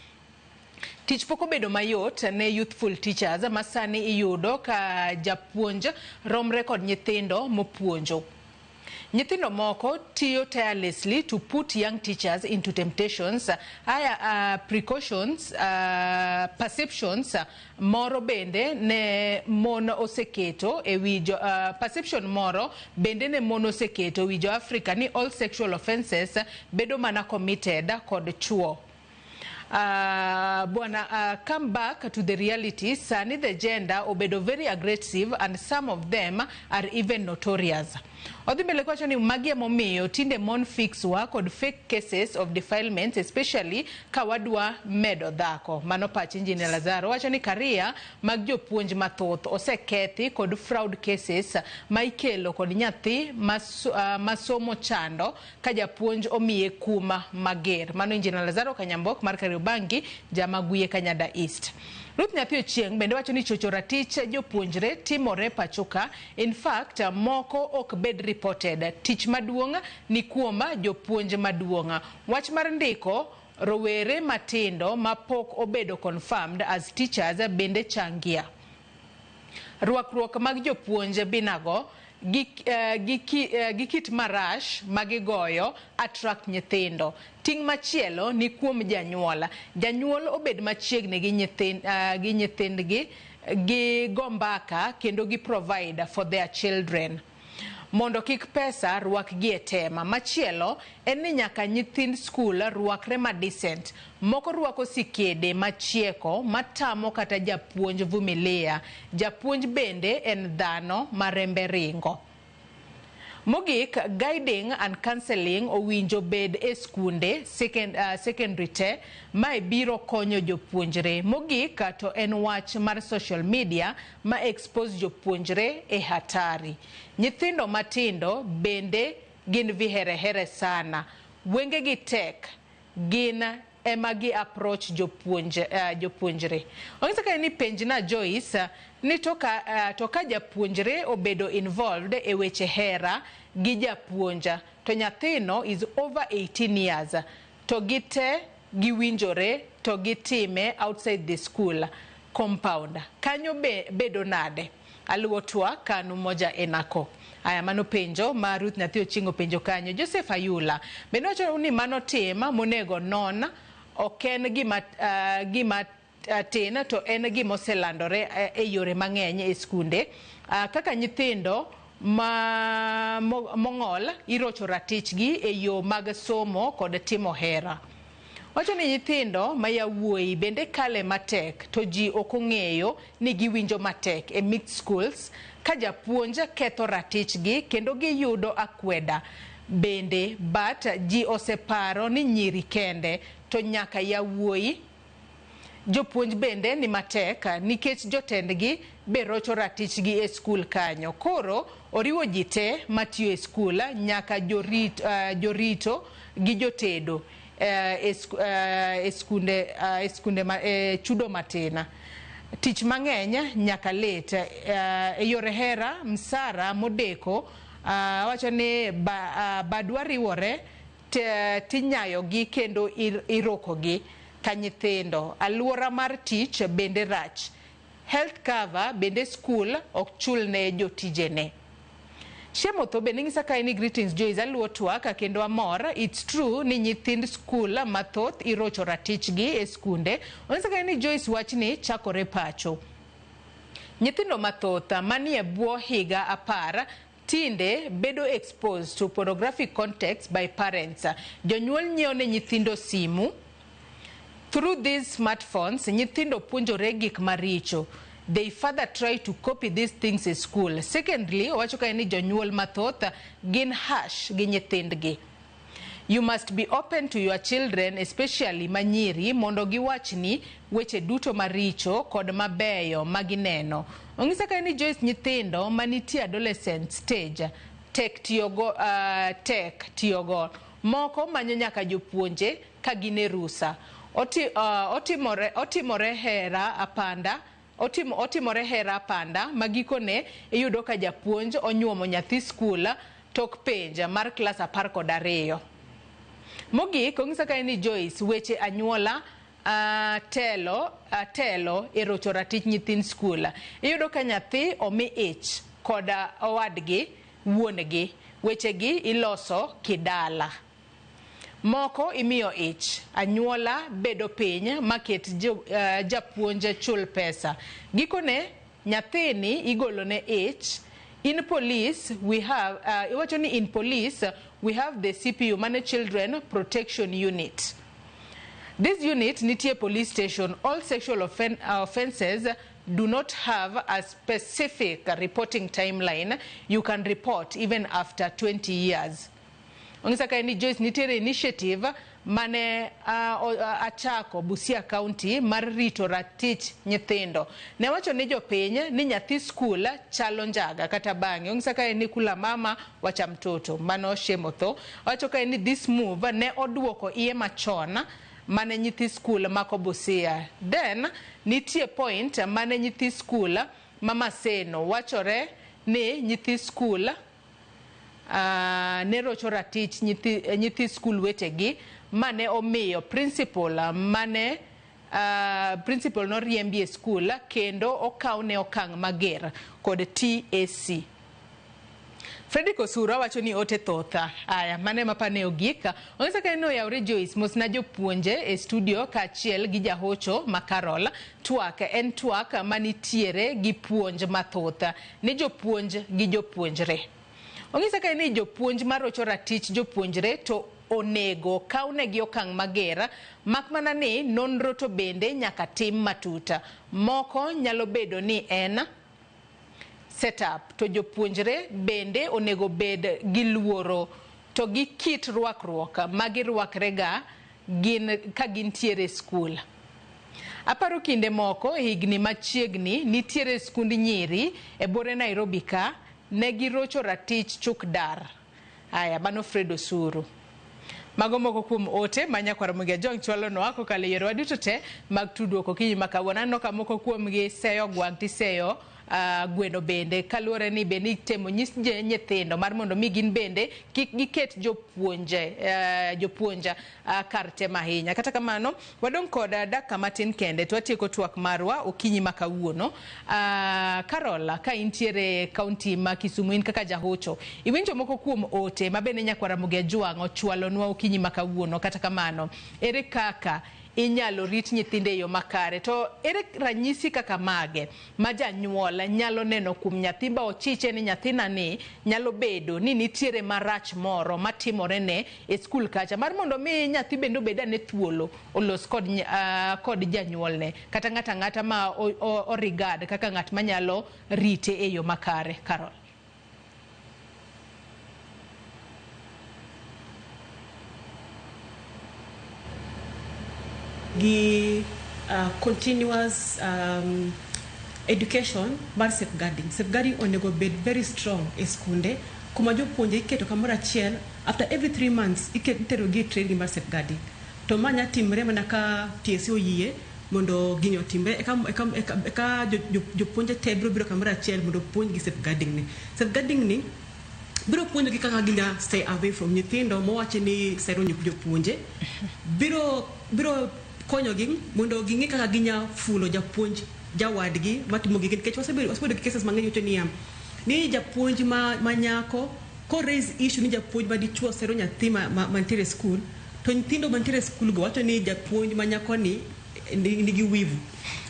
Tich pok obedo mayot ne youthful teachers ma sani iyudo ka japuonj romre kod nyithindo mopuonjo. Nyithindo moko tiyo tirelessly to put young teachers into temptations. Aya precautions, perceptions moro bende ne mon oseketo e wi jo, perception moro bende ne mon oseketo e wi jo Africa ni all sexual offences bedo mana committed kod chuo. Bwana, come back to the reality. Sani the gender obedo very aggressive and some of them are even notorious. Odhi mbele kwacho ni magi emomiyo tinde mon fix wa kod fake cases of defilements, especially ka wadwa medo dhako. Mano pach Engineer Lazaro wacho ni career mag jopuonj mathoth osekethi kod fraud cases ma ikelo kod nyathi masomo chando ka japuonj omiye kuma mager. Mano Engineer Lazaro Kanyambok mar Kariobangi, Jamaguye Kanyada East. Ruth Nyathi Ochieng' bende wacho ni chocho ratich jopuonjre timore pachoka. In fact, moko ok bed reported. Tich maduong' ni kuom jopuonj maduong'. Wach mar ndiko rowere matindo mapok obedo confirmed as teachers bende changia. Rwakruok mag jopuonj binago gi kit marash magigoyo attract nyithindo. Ting' machielo ni kuom janyuol. Janyuol obed machiegni gi nyithindgi, gi go mbaka kendo gi provide for their children mondo kik pesa rwakgi e tema. Machielo en ni nyaka nyithind skul rwakre ma decent. Moko rwako sikede machieko matamo kata japuonj vumilia. Japuonj bende en dhano marembe ringo. Mogik, guiding and counseling owinjo bed e skunde secondary te mae biro konyo jopuonjre. Mogik to en wach mar social media ma expose jopuonjre e hatari. Nyithindo matindo bende gin viherehere sana. Wengegi tek, gin ema gi approach jopuonjre. Ong'isa kae ni penjna Joyce ni to ka japuonjre obedo involved e weche hera gi japuonja to nyathino is over 18 years to gite giwinjore to gitime outside the school compound. Kanyo bedo nade? Aluwo twak kanu moja enako. Aya, mano penjo ma Ruth Nyathi Ochieng' openjo kanyo. Joseph Ayula bende wacho ni mano tim monego non, ok en gima tin to en gima oselandore e yore mang'eny e skunde. Kaka nyithindo ma mong'ol irocho ratichgi e yo mag somo kod timo hera. Wacho ni nyithindo ma yawuoyi bende kale matek to ji ok ong'eyo ni giwinjo matek e mixed schools ka japuonj ketho ratichgi kendo giyudo akweda bende, but ji oseparo ni nyiri kende to nyaka yawuoyi. Jopuonj bende ni matek nikech jotendgi be rocho ratichgi e skul kanyo. Koro oriwo ji te matiyo e skul nyaka jorito gi jotedo e skunde chudo matin. Tich mang'eny nyaka late. E yore hera msara modeko wacho ni badwa riwore tinyayogi kendo irokogi ka nyithindo. Aluora mar tich bende rach. Health cover bende skul ok chul ne jotijene. Shemotho bende ng'isa kae ni greetings Joyce, aluwo twak kendo amor. It's true ni nyithind skul mathoth irocho ratichgi e skunde. Ong'isa kae ni Joyce wachni chakore pacho. Nyithindo mathoth manie bwo higa 10 Tinde bedo exposed to pornographic context by parents. Jonyuol nyiewo ne nyithindo simu. Through these smartphones, nyithindo puonjore gik maricho. They further try to copy these things e school. Secondly, owacho kae ni jonyuol mathoth gin harsh gi nyithindgi. You must be open to your children, especially manyiri, mondo giwachni weche duto maricho kod mabeyo ma gineno. Ong'isa kae ni Joyce, nyithindo manitie adolescent stage tek tiyogo, tek tiyogo. Moko manyo nyaka jopuonje ka gin e rusa. Otimore hera apanda otimore hera apanda ma gikone iyudo ka japuonj onyuomo nyathi skul tok penj mar klas 12. Mogik, ong'isa kae ni Joyce, weche anyuola telo e rocho ratich nyithind skul. Iyudo ka nyathi omi ich koda owadgi wuon-gi. Wechegi iloso kidala. Moko imiyo ich, anyuola bedo piny maket japuonj chul pesa. Gikone nyathini igolone ich. In police we have iwacho ni in police we have the CPU, mane Children Protection Unit. This unit nitie police station. All sexual offenses do not have a specific reporting timeline. You can report even after 20 years. Ong'isa kae ni Joyce, nitiere initiative mane achako Busia County mar rito ratich nyithindo. Ne wacho ni jopiny ni nyathi skul chalo njaga kata bang'e. Ong'isa kae ni kula mama wacha mtoto. Mano shemotho. Owacho kae ni this move ne oduoko iye machon mane nyithi skul mako Busia. Then nitie point mane nyithi skul ma Maseno wachore ni nyithi skul ne rocho ratich nyithi skul wetegi, mane omiyo principal mane principal noriembi e skul kendo okawne okang' mager kod TAC. Fredrick Osura wacho ni ote thotha. Aya, mane mapane ogik. Ong'isa ka en oyawre Joyce, mosna jopuonje e studio kaachiel gi jahocho ma Carol. Twak en twak manitiere gi puonj mathoth ni jopuonj gi jopuonjre. Ong'isa ka ni jopuonj marocho ratich jopuonjre to onego kawnegi okang' mager, mak mana ni nonro to bende nyaka tim matut. Moko nyalo bedo ni en setup to jopuonjre bende onego bed gi luoro to gi kit rwakruok ma girwakrega gin ka gintiere skul. Aparo kinde moko e higni machiegni nitiere skund nyiri e bore Nairobi ka ne girocho ratich chuk dar. Aya, mano Fred Osuru. Mago moko kuom ote ma nyakwar Ramogi Ajwang' chwalonwa kokalo e yorewa duto te mag tudruok okinyi ma kawuono. Aneno ka moko kuomgi seyo gwang' tiseyo gweno bende, kaluwore ni bende itemo nyis nyithindo mar mondo mi gin bende kik giket jopuonj kar tem ahinya. Kata kamano, wadong' kod dakika matin kende to watieko twak marwa okinyi ma kawuono. Carol, ka intiere kaunti ma Kisumu, in kaka jahocho, iwinjo moko kuom ote ma bende nyakwar Ramogi Ajwang' ochwalonwa okinyi ma kawuono. Kata kamano, ere kaka inyalo rit nyithindo e yo makare? To ere ranyisi kaka mage ma janyuol nyalo neno kuom nyathi ba ochiche ni nyathina ni nyalo bedo ni nitiere marach moro matimore ne e skul kacha, mar mondo mi nyathi bende obed ane thuolo olos kod janyuolne kata ng'ato ang'ata ma origad kaka ng'at manyalo rite e yo makare? Carol. Gi continuous education mar safeguarding. Safeguarding onego bed very strong e skunde kuma jopuonje iketo kamoro achiel after every 3 months itero gi e training mar safeguarding. To ma nya timre mana ka TSC oyie mondo gini otimre, eka jopuonje te biro biro kamoro achiel mondo opuonjgi safeguarding ni. Safeguarding ni biro puonjogi kaka ginya stay away from nyithindo mowachi ni sero jopuonje. Biro konyogi mondo ging'e kaka ginya fulo japuonj jawadgi matimo gigi, nikech wasebedo gi cases mang'eny wacho niya ni japuonj ma nyako ko raise issue ni japuonj ma dichuo sero nyathi mantiere e skul, to nyithindo mantiere e skul go wacho ni japuonj ma nyako ni nigi wivu.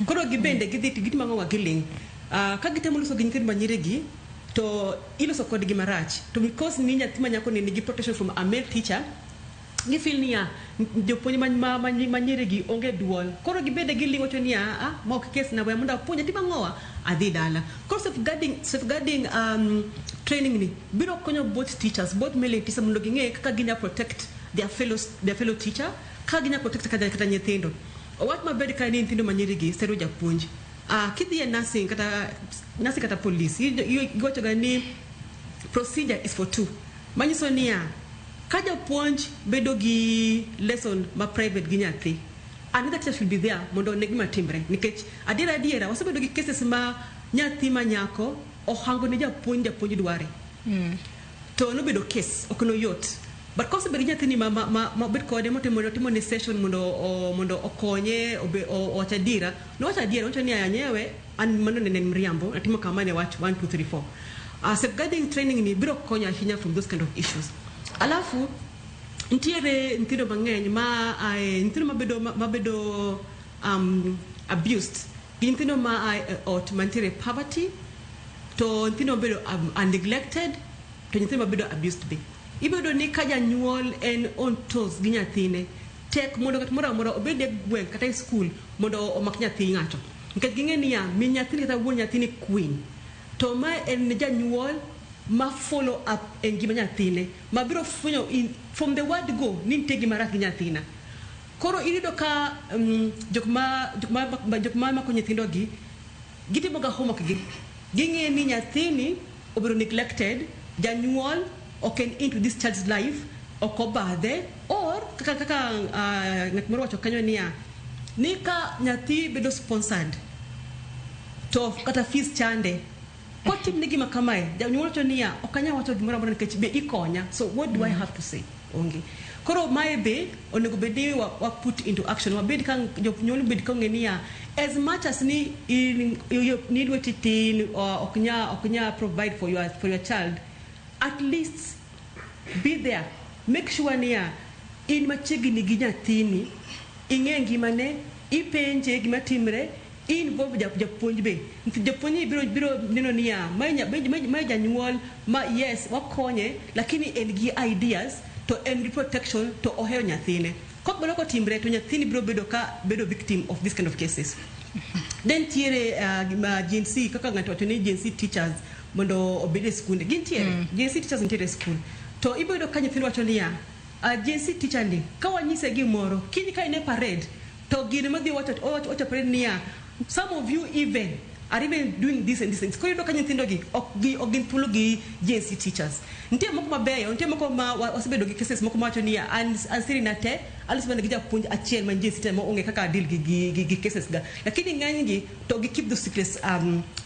Koro gibende gidhi gitimo ang'o? Giling'. Ka gitemo loso gi nyithindo manyiri gi To iloso kodgi marach. To because ni nyathi ma nyako ni nigi protection from a male teacher, gifeel niya jopuonj ma nyiri gi onge duol. Koro gibede giling wacho niya, ah, ma ok kes na, we mondo apuonj atimo ang'owa adhi dala. Koro safeguarding training ni biro konyo both teachers, both male and teachers, mondo ging'e kaka ginya protect their fellow teacher, kaka ginya protect kata nyithindo. Owach maber ka ni nyithindo manyiri gi sero japuonj. Kidhi e nursing kata police, iwacho ga ni procedure is for two. Manyiso niya, ka japuonj bedo gi lesson ma private gi nyathi, another teacher should be there mondo one gima timre. Nikech adiera adiera, wasebedo gi cases ma nyathi ma nyako ohango ne japuonj, japuonj dware. To nobedo case, ok noyot. But kosebedo gi nyathini ma obet kode motimo timo ne session mondo okonye owach adiera, nowacho adiera, owacho ni anyewe an mano ne en mriambo, natimo kama ne wach 1 2 3 4. Safeguarding training ni biro konyo ahinya from those kind of issues. Alafu nitiere nyithindo mang'eny ma ae nyithindo mabedo abused gi nyithindo ma ae e ot mantiere poverty, to nyithindo mabedo neglected, to nyithindo mabedo abused be. Ibedo ni ka janyuol en on toes gi nyathine, tek mondo ng'at moro amora obed e gweng' kata e skul mondo omak nyathi ng'ato. Nikech ging'e niya, min nyathini kata wuon nyathini queen. To ma en janyuol ma follow up e ngima nyathine, ma biro fwenyo from the word go ni nitie gima rach gi nyathina. Koro iyudo ka jok ma mako nyithindo gi gitimo ga homework gi. Ging'e ni nyathini obedo neglected, janyuol ok en into this child's life, ok obadhe, or kaka ng'at moro wacho kanyo niya, ni ka nyathi bedo sponsored to kata fees chande kotimne gima kamae, janyuol wacho niya, ok anyal wacho gimoro amora nikech be ikonya, so what do I have to say? Onge. Koro mae be onego bed ni wa put into action, wabed ka jonyuol bed ka ong'e niya, as much as ni in ni lweti tin, ok nya provide for your child, at least be there, make sure niya in machiegni gi nyathini, ing'e ngimane, ipenje gima timre, involve japuonj be. Nikech japuonj ni biro neno niya mae janyuol ma yes wakonye, lakini en gi ideas to en gi protection to ohero nyathine. Kok mano kotimre to nyathini biro bedo ka bedo victim of this kind of cases. Then ntiere gima Gen Z, kaka ng'ato wacho ni Gen Z teachers mondo obed e skunde, gintiere. Gen Z teachers nitiere e skul, to ibiro yudo ka nyithindo wacho niya, Gen Z teacher ni ka wanyise gimoro kiny ka en e parade to gino madhi wacho parade niya, some of you even are even doing this and this and this. Koro iyudo ka nyithindo gi ok gin thuolo gi Gen Z teachers. Nitie moko mabeyo, nitie moko ma wasebedo gi cases moko mawacho niya, an siri na te aloso mana gi japuonj achiel man Gen Z teacher ma onge kaka deal gi cases ga, lakini ng'eny gi to gi keep those secrets,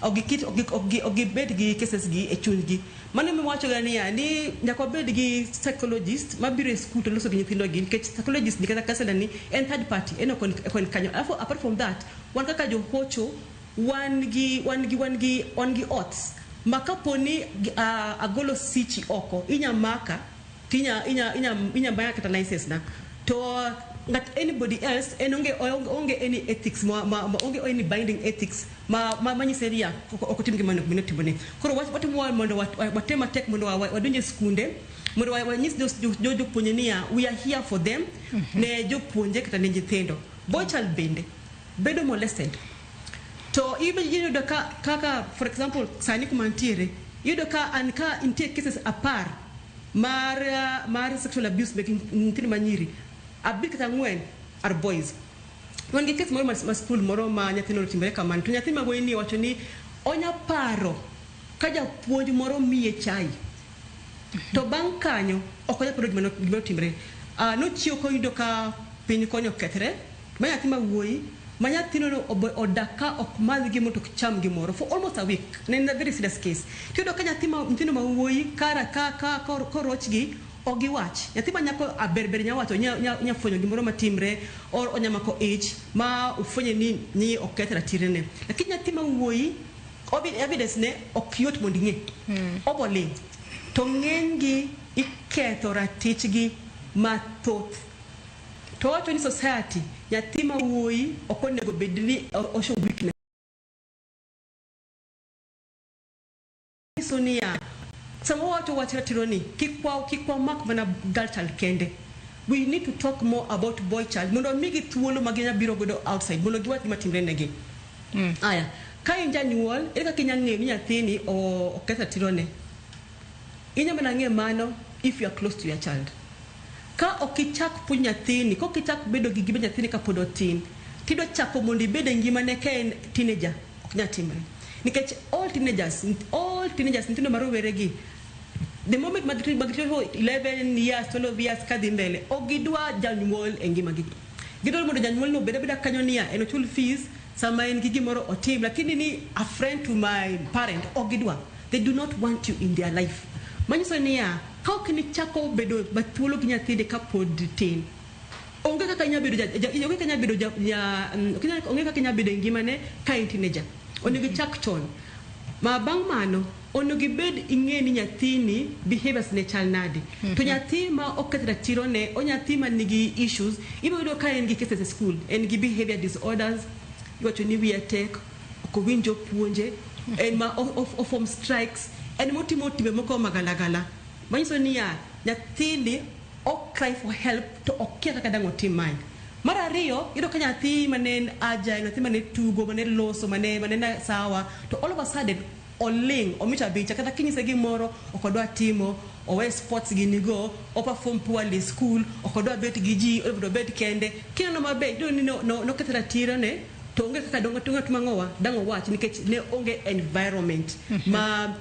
ok gibed gi cases gi e chunygi. Mano ema wacho ga niya ni nyaka wabed gi psychologist mabiro e skul to loso gi nyithindo gi, nikech psychologist ni kata counselor ni en third party, en ok en kanyo. Alafu apart from that, wan kaka johocho wan gi oaths ma kapo ni agolo sichi oko inya maka tinya inya maya kata license na to ngat anybody else en onge any ethics ma onge any binding ethics ma manyise niya ok otim gima onego bed ni otimone. Koro watimo mondo watem matek mondo wadonj e skunde mondo wanyis jopuonje niya we are here for them, ne jopuonje kata ne nyithindo. Boy child bende bedo molested, to iyudo ka kaka for example sani kuma ntiere, iyudo ka an ka nitie cases 10 mar sexual abuse mek nyithindo manyiri, 5 kata 4 are boys. Wan gi case moro ma skul moro ma nyathino otimore kamano, to nyathi ma wuoyi ni wacho ni onya paro ka japuonj moro miye chai, to bang' kanyo ok onya paro gima notimre. Nochiewo koyudo ka piny koni okethre ma nyathi ma wuoyi ma nyathino no odak ka ok madh gimoro to ok cham gimoro for almost a week. Ne en a very serious case. Tiyudo ka nyathi ma nyithindo ma wuoyi kara ka korochgi ok giwach. Nyathi ma nyako berber nya wacho, nya fwenyo gimoro matimre or onya mako ich ma ofwenyo ni oketh ratirene, lakini nyathi ma wuoyi evidence ne ok yot mondo ing'e, oboling', to ng'enygi iketho ratichgi mathoth. To wacho ni society nyathi ma wuoyi ok onego bed ni oshow weakness. Manyiso niya, sama wawacho wach ratiro ni, kik wamak mana girl child kende. We need to talk more about boy child mondo omigi thuolo ma ginya biro godo outside mondo giwach gima timre negi. Aya, ka in janyuol, ere kaka inya ng'eyo ni nyathini oketho ratirone? Inya mana ng'eyo mano if you are close to your child. Ka ok ichak puonjo nyathini, ka ok ichak bedo gi gima nyathini kapod otin, tidwa chako mondo ibed e ngimane ka en teenager, ok nyal timre. Nikech all teenagers, nyithindo ma rowere gi, the moment ma gitimo 11 years, 12 years kadhi mbele, ok gidwa janyuol e ngimagi. Gidwaro mondo janyuol no obed abeda kanyo niya, en ochul fees, sama en gi gimoro otim, lakini ni a friend to my parent, ok gidwa. They do not want you in their life. Manyiso niya, ka ok nichako bedo bathuolo gi nyathini kapod tin, onge kaka inya bedo ja, ja, onge kaka inya bedo e ngimane ka en teenager. Onego ichak chon. Ma bang' mano, onego ibed ing'e ni nyathini behaviors ne chal nade. To nyathi ma oketh ratiro ne, o nyathi ma nigi issues, ibiro yudo ka en gi cases e school, en gi behavior disorders, iwacho ni wiye tek, ok owinj jopuonje, en ma o form strikes, en motimo timbe moko magalagala. Manyiso niya, nyathini o cry for help to okia kaka dang' otim mae. Mar ariyo, iyudo ka nyathi mane en agile, nyathi mane tugo, mane loso, mane sawa, to all of a sudden oling, omito abicha, kata kinyise gimoro ok odwa timo, owe sports gini go, o perform poorly e school, ok odwa bet gi ji, odwa obed kende. Kineno maber, iyudo ni noketho ratiro ne, to onge kaka dong' ng'at mang'owa dang' owach nikech ne onge environment ma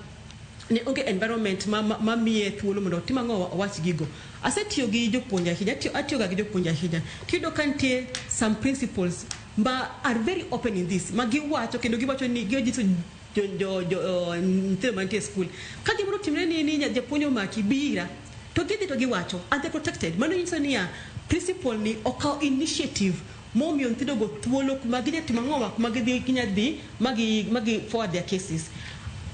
ne onge environment ma miye thuolo mondo otim ang'o, owach gigo. Asetiyo gi jopuonj ahinya, atiyoga gi jopuonj ahinya. Tiyudo ka nitie some principles ma are very open in this, ma giwacho kendo giwacho ni ginyiso jo nyithindo mantie e school. Ka gimoro otimre ni japuonj omaki, bi ira. To gidhi to giwacho, and they're protected. Mano nyiso niya, principal ni okawo initiative momiyo nyithindo go thuolo kuma ginya timo ang'owa, kuma gidhi ginya dhi magi forward their cases.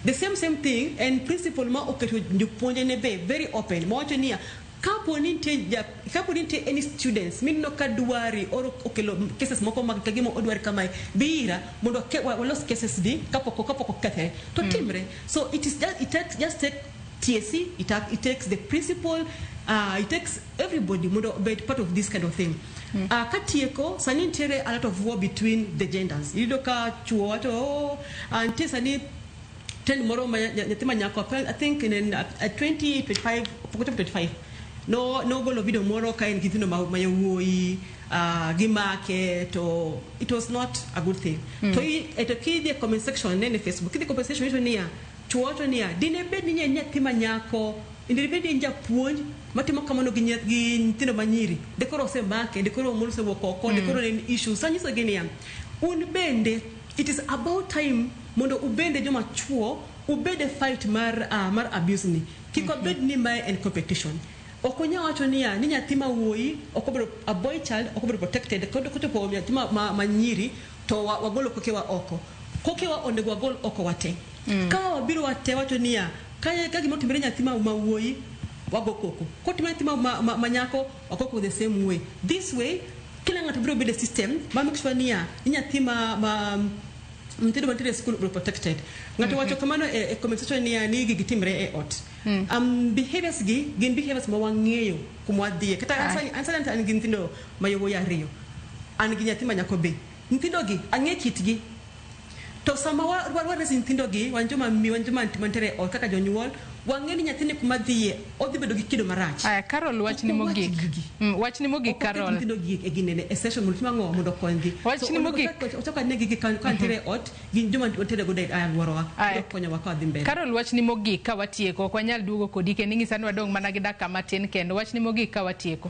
The same thing en principal ma oketo jopuonje ne be very open mawacho niya, kapo ni nitie any students mineno ka dwari or okelo cases moko mag kagima odwari kamae, bi ira mondo walos cases di kapok okethre to timre. So it is just, it takes, just take TSC, it takes the principal, it takes everybody mondo obed part of this kind of thing. Katieko, sani nitiere a lot of war between the genders. Iyudo ka chuo wacho, oh, nitie sani trend moro ma nyathi ma nyako, I think in 2025, pok ochopo 25, no nogolo video moro ka en gi nyithindo ma yawuoyi, gimake, to it was not a good thing. To kidhi e comment section nene Facebook, kidhi e comment section nyiso niya, chuo wacho niya, dine bed ni en nyathi ma nyako, dine bed ni en japuonj matimo kamano gi nyithindo manyiri, de koro osemake, de koro moro osewuok oko, de koro ne en issue. Sa nyiso gi niya, un bende it is about time mondo ubende joma chuo ubed e fight mar abuse ni. Kik wabed ni mae en competition. Ok onya wacho niya ni nyathi ma wuoyi ok obedo, a boy child ok obedo protected, kochopo nyathi ma nyiri to wagolo kokewa oko. Kokewa onego wagol oko wate. Ka wabiro wate wacho niya ka gima otimore nyathi ma wuoyi, wago koko. Kotimore nyathi ma nyako, wago koko the same way. This way kila ng'ato biro bedo e system ma make sure niya ni nyathi ma nyithindo mantiere e school bedo protected. Ng'ato wacho kamano e comment section niya ni gigi timre e ot. Behaviors gi gin behaviors ma wang'eyo kuma wadhiye. Kata an sani an gi nyithindo ma yawuoyi ariyo. An gi nyathi ma nyako be. Nyithindo gi ang'e kitgi. To sama wa raise nyithindo gi, wan joma mi, wan joma mantiere e ot kaka jonyuol, wang'e ni nyathini kuma dhiye odhi bedo gi kido marach. Aya, Carol, wachni Ok wawach mogik. gigi. Wachni mogik, Ok waket Carol. nyithindo gi e ginene e session mondo tim ang'o, mondo okonygi. Wachni So, onego mogik. ochak ane gigi ka nitiere e ot, gin joma wantiere godo e alworawa. Aya. Biro konyowa ka wadhi mbele. Carol, wachni mogik ka watieko. Ok wanyal duogo kodi kendo ing'isa ni wadong' mana gi dakika matin kendo. Wachni mogik ka watieko.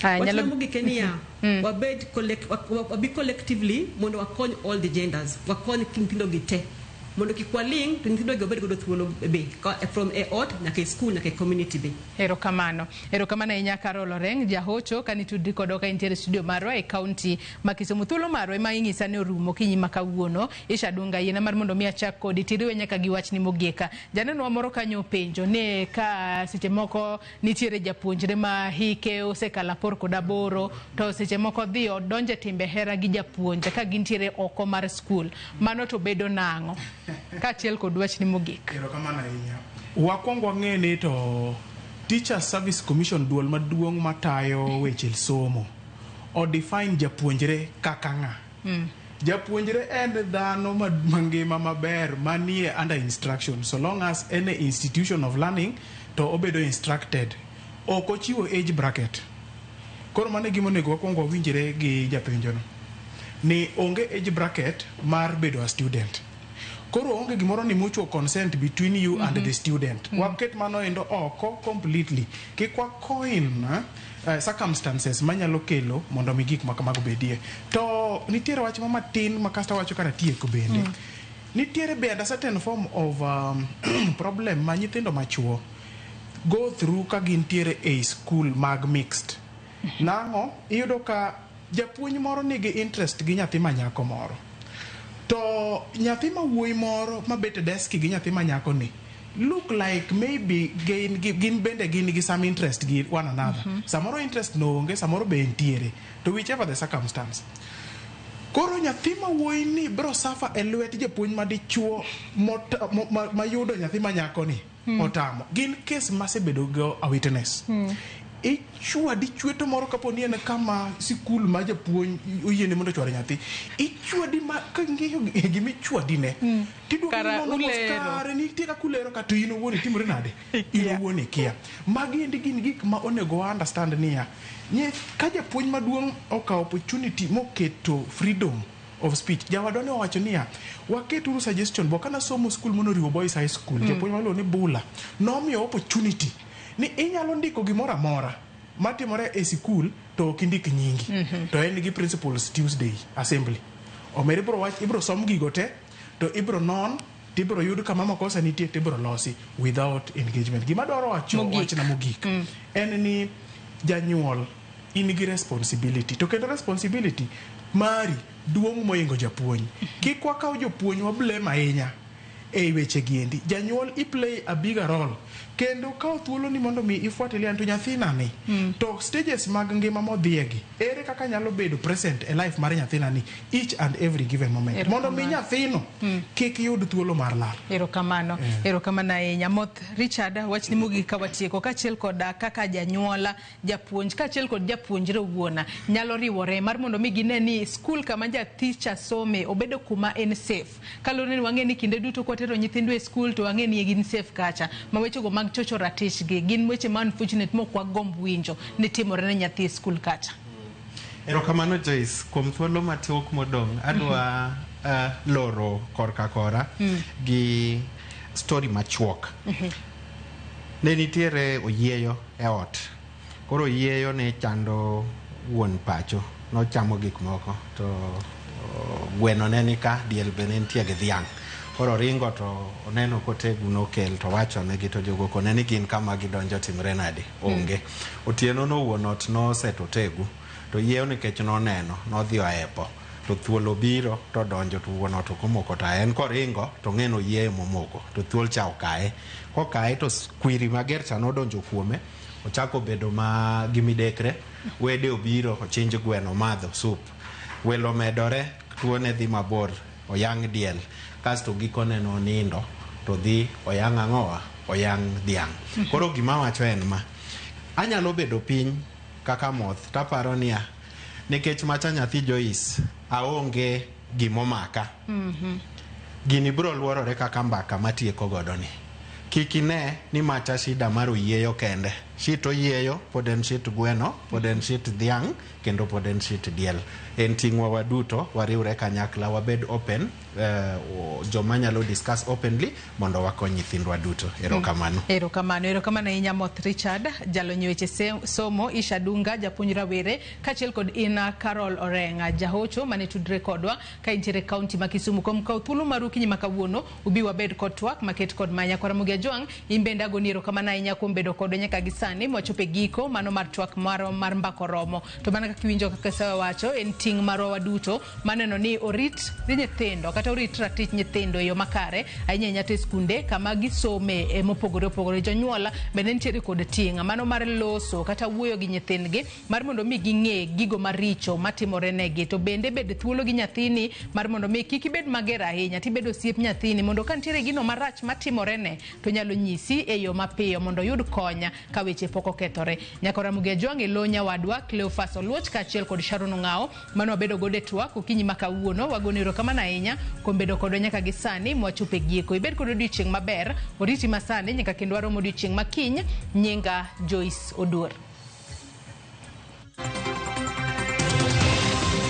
Aya, Wachna mogik en niya, wabi collectively mondo wakony all the genders, wakony nyithindo gi te. Mondo kik waling' to nyithindo gi obed godo thuolo be from e ot nyaka e school nyaka e community be. Erokamano. Erokamano ahinya Carol Oreng, jahocho ka nitudri kodwa ka intiere e studio marwa e kaunti ma Kisumu. Thuolo marwa ema inyisa ni orumo okinyi ma kawuono. Isha Dunga, yiena mar mondo mi achak kodi tiriwe nyaka gi wachni mogik. Janeno wa moro kanyo openjo ni ka seche moko nitiere japuonjre ma hike osekalo apor kod aboro to seche moko dhi odonje timbe hera gi japuonj ka gintiere oko mar skul. Mano to bedo nang'o? Kaachiel kod wachni mogik. Erokamano ahinya. Wakwong wang'e ni to Teacher Service Commission duol maduong' matayo weche somo o define japuonjre kaka ng'a. Japuonjre en dhano mangima maber manie under instruction so long as en e institution of learning to obedo instructed. Ok ochiwo age bracket. Koro mano e gima onego wakwong wawinjre gi japenjono. Ni onge age bracket mar bedo a student. Koro onge gimoro ni mutual consent between you and the student. Waket mano endo oko completely. Kik wa coin circumstances manyalo kelo mondo mi gik ma kamago bedie. To nitiere wach ma matin ma kasto awacho kar atieko bende. Nitiere bende a certain form of problem ma nyithindo machuo go through ka gintiere ei school mag mixed. Nang'o? Iyudo ka japuonj moro nigi interest gi nyathi ma nyako moro. To nyathi ma wuoyi moro mabet e desk gi nyathi ma nyako ni look like maybe gin, gin bende gin gi some interest gi one another. Samoro interest no onge, samoro be entiere. To whichever the circumstance. Koro nyathi ma wuoyi ni biro suffer e lwet japuonj madichuo mayudo nyathi ma nyako ni otamo. Gin case masebedo go a witness. Ichwadi chweto moro kapo ni en kama sikul ma japuonj oyiene mondo ochwar nyathi. Ichwadi ma king'iyo gima ichwadi ne. Tiduogo Kara ni mondo mos ulero. kare nitie kaka ulero ka to in owuon itimori nade? In owuon ikia. Magi endi gin gik ma onego wa understand niya. Nye, ka japuonj maduong' okawo opportunity moketo freedom of speech. Jawadwa ne owacho niya, waketuru suggestion bo kana somo school monoriwo Boys High School, japuonj maluongo ni Bula nomiyo opportunity ni inyalo ndiko gimoro amora matimore e sikul to ok indik nyingi. To en gi principals Tuesday assembly. Omiyo ibro wach ibro som gigo te to ibro non tibro yud kama makosa nitie tibro losi without engagement. Gima dwaro wacho Mogik. wachna mogik en ni janyuol in gi responsibility to kendo responsibility mari duong' moingo japuonj. Kik wakaw jopuonj wa blame ahinya ei weche gi endi. Janyuol i play a bigger role kendo kaw thuolo ni mondo mi ifuatilia to nyathina ni to stages mag ngima modhiye gi ere kaka nyalo bedo present e life mar nyathina ni each and every given moment mondo mi nyathino kik yud thuolo mar lal. Erokamano. Erokamano ahinya. Moth Richard, wachni mogik ka watieko kaachiel kod kaka janyuola, japuonj kaachiel kod japuonjre owuon nyalo riwore mar mondo mi gine ni skul kama nyathi cha some obedo kuma en safe. Kaluwore ni wang'e ni kinde duto kwatero nyithindwa e skul to wang'e ni gin safe kacha. Ma wechego mag chocho ratichgi gin weche ma unfortunate mok wagomb winjo ni timore ne nyathi e skul kacha. Erokamano Joyce, kuom thuolo machuok modong' adwa loro korka kora gi story machuok. Ne nitiere oyieyo e ot. Koro oyieyo ne chando wuon pacho. Nochamo gik moko to gweno ne nika, diel be ne nitie gi dhiang'. Koro oringo to oneno kotegu nokel to wachonegi to jogo kone ni gin kama gidonjo timre nade? Onge. Otieno no wuon ot noseto otegu to oyieyo nikech noneno nodhi oepo to thuol obiro to donjo to wuon ot ok omoko taya. En koringo to ong'e ni oyieyo momoko to thuol cha okaye. Kokaye to kwiri mager cha nodonjo kuome ochako bedo ma gi midekre. Wede obiro ochinj gweno omadho sup. Welo medore tuo ne dhi mabor oyang' diel kasto gikone nonindo to dhi oyang' ang'owa oyang' dhiang'. Koro gima wacho en ma, anyalo bedo piny kaka moth taparo niya nikech macha nyathi Joyce aonge gimomaka gini biro luorore kaka mbaka matieko godo ni. Kik ine ni macha shida mar oyieyo kende. Shit oyieyo pod en shit gweno, pod en shit dhiang', kendo pod en shit diel. En ting'wa waduto wariwre kanyakla, wabed open, joma nyalo discuss openly mondo wakony nyithindwa duto. Erokamano. Erokamano, erokamano ahinya Moth Richard, jalony e weche somo, Isha Dunga, japuonj rawere, kaachiel kod Ina Carol Orenga, jahocho mane tudre kodwa ka intiere kaunti ma Kisumu. Kuom kawo thuolo maru okinyi ma kawuono, ubi wabed kod twak maket kod manya. Ramogi Ajwang', in bende agoni erokamano ahinya kuom bedo kodwa nyaka gi sani mwachopo e giko mano mar twak marwa mar mbako romo. To mana kaka iwinjo kaka Sewa wacho, en ting' marwa waduto maneno ni orit nyithindo kata orit ratich nyithindo e yo makare ahinya ahinya to e skunde kama gisome e mopogore opogore. Jonyuol bende nitiere kod ting' mano mar loso kata wuoyo gi nyithindgi mar mondo mi ging'e gigo maricho matimore negi, to bende bed thuolo gi nyathini mar mondo mi kik ibed mager ahinya, tibed osiep nyathini mondo ka nitiere gino marach matimore ne to nyalo nyisi e yo mapiyo mondo oyud konya ka weche pok okethore. Nyaka Ramogi Ajwang' e lo nyawadwa Cleophas Oluoch kaachiel kod Sharon Ong'awo mano wabedo godo e twak okinyi ma kawuono. Wagoni erokamano ahinya kuom bedo kodwa nyaka gi sani mwachopo e giko. Ibed kod odiochieng' maber, oriti masani nyaka kendo warom odiochieng' ma kiny. Nyinga Joyce Oduor.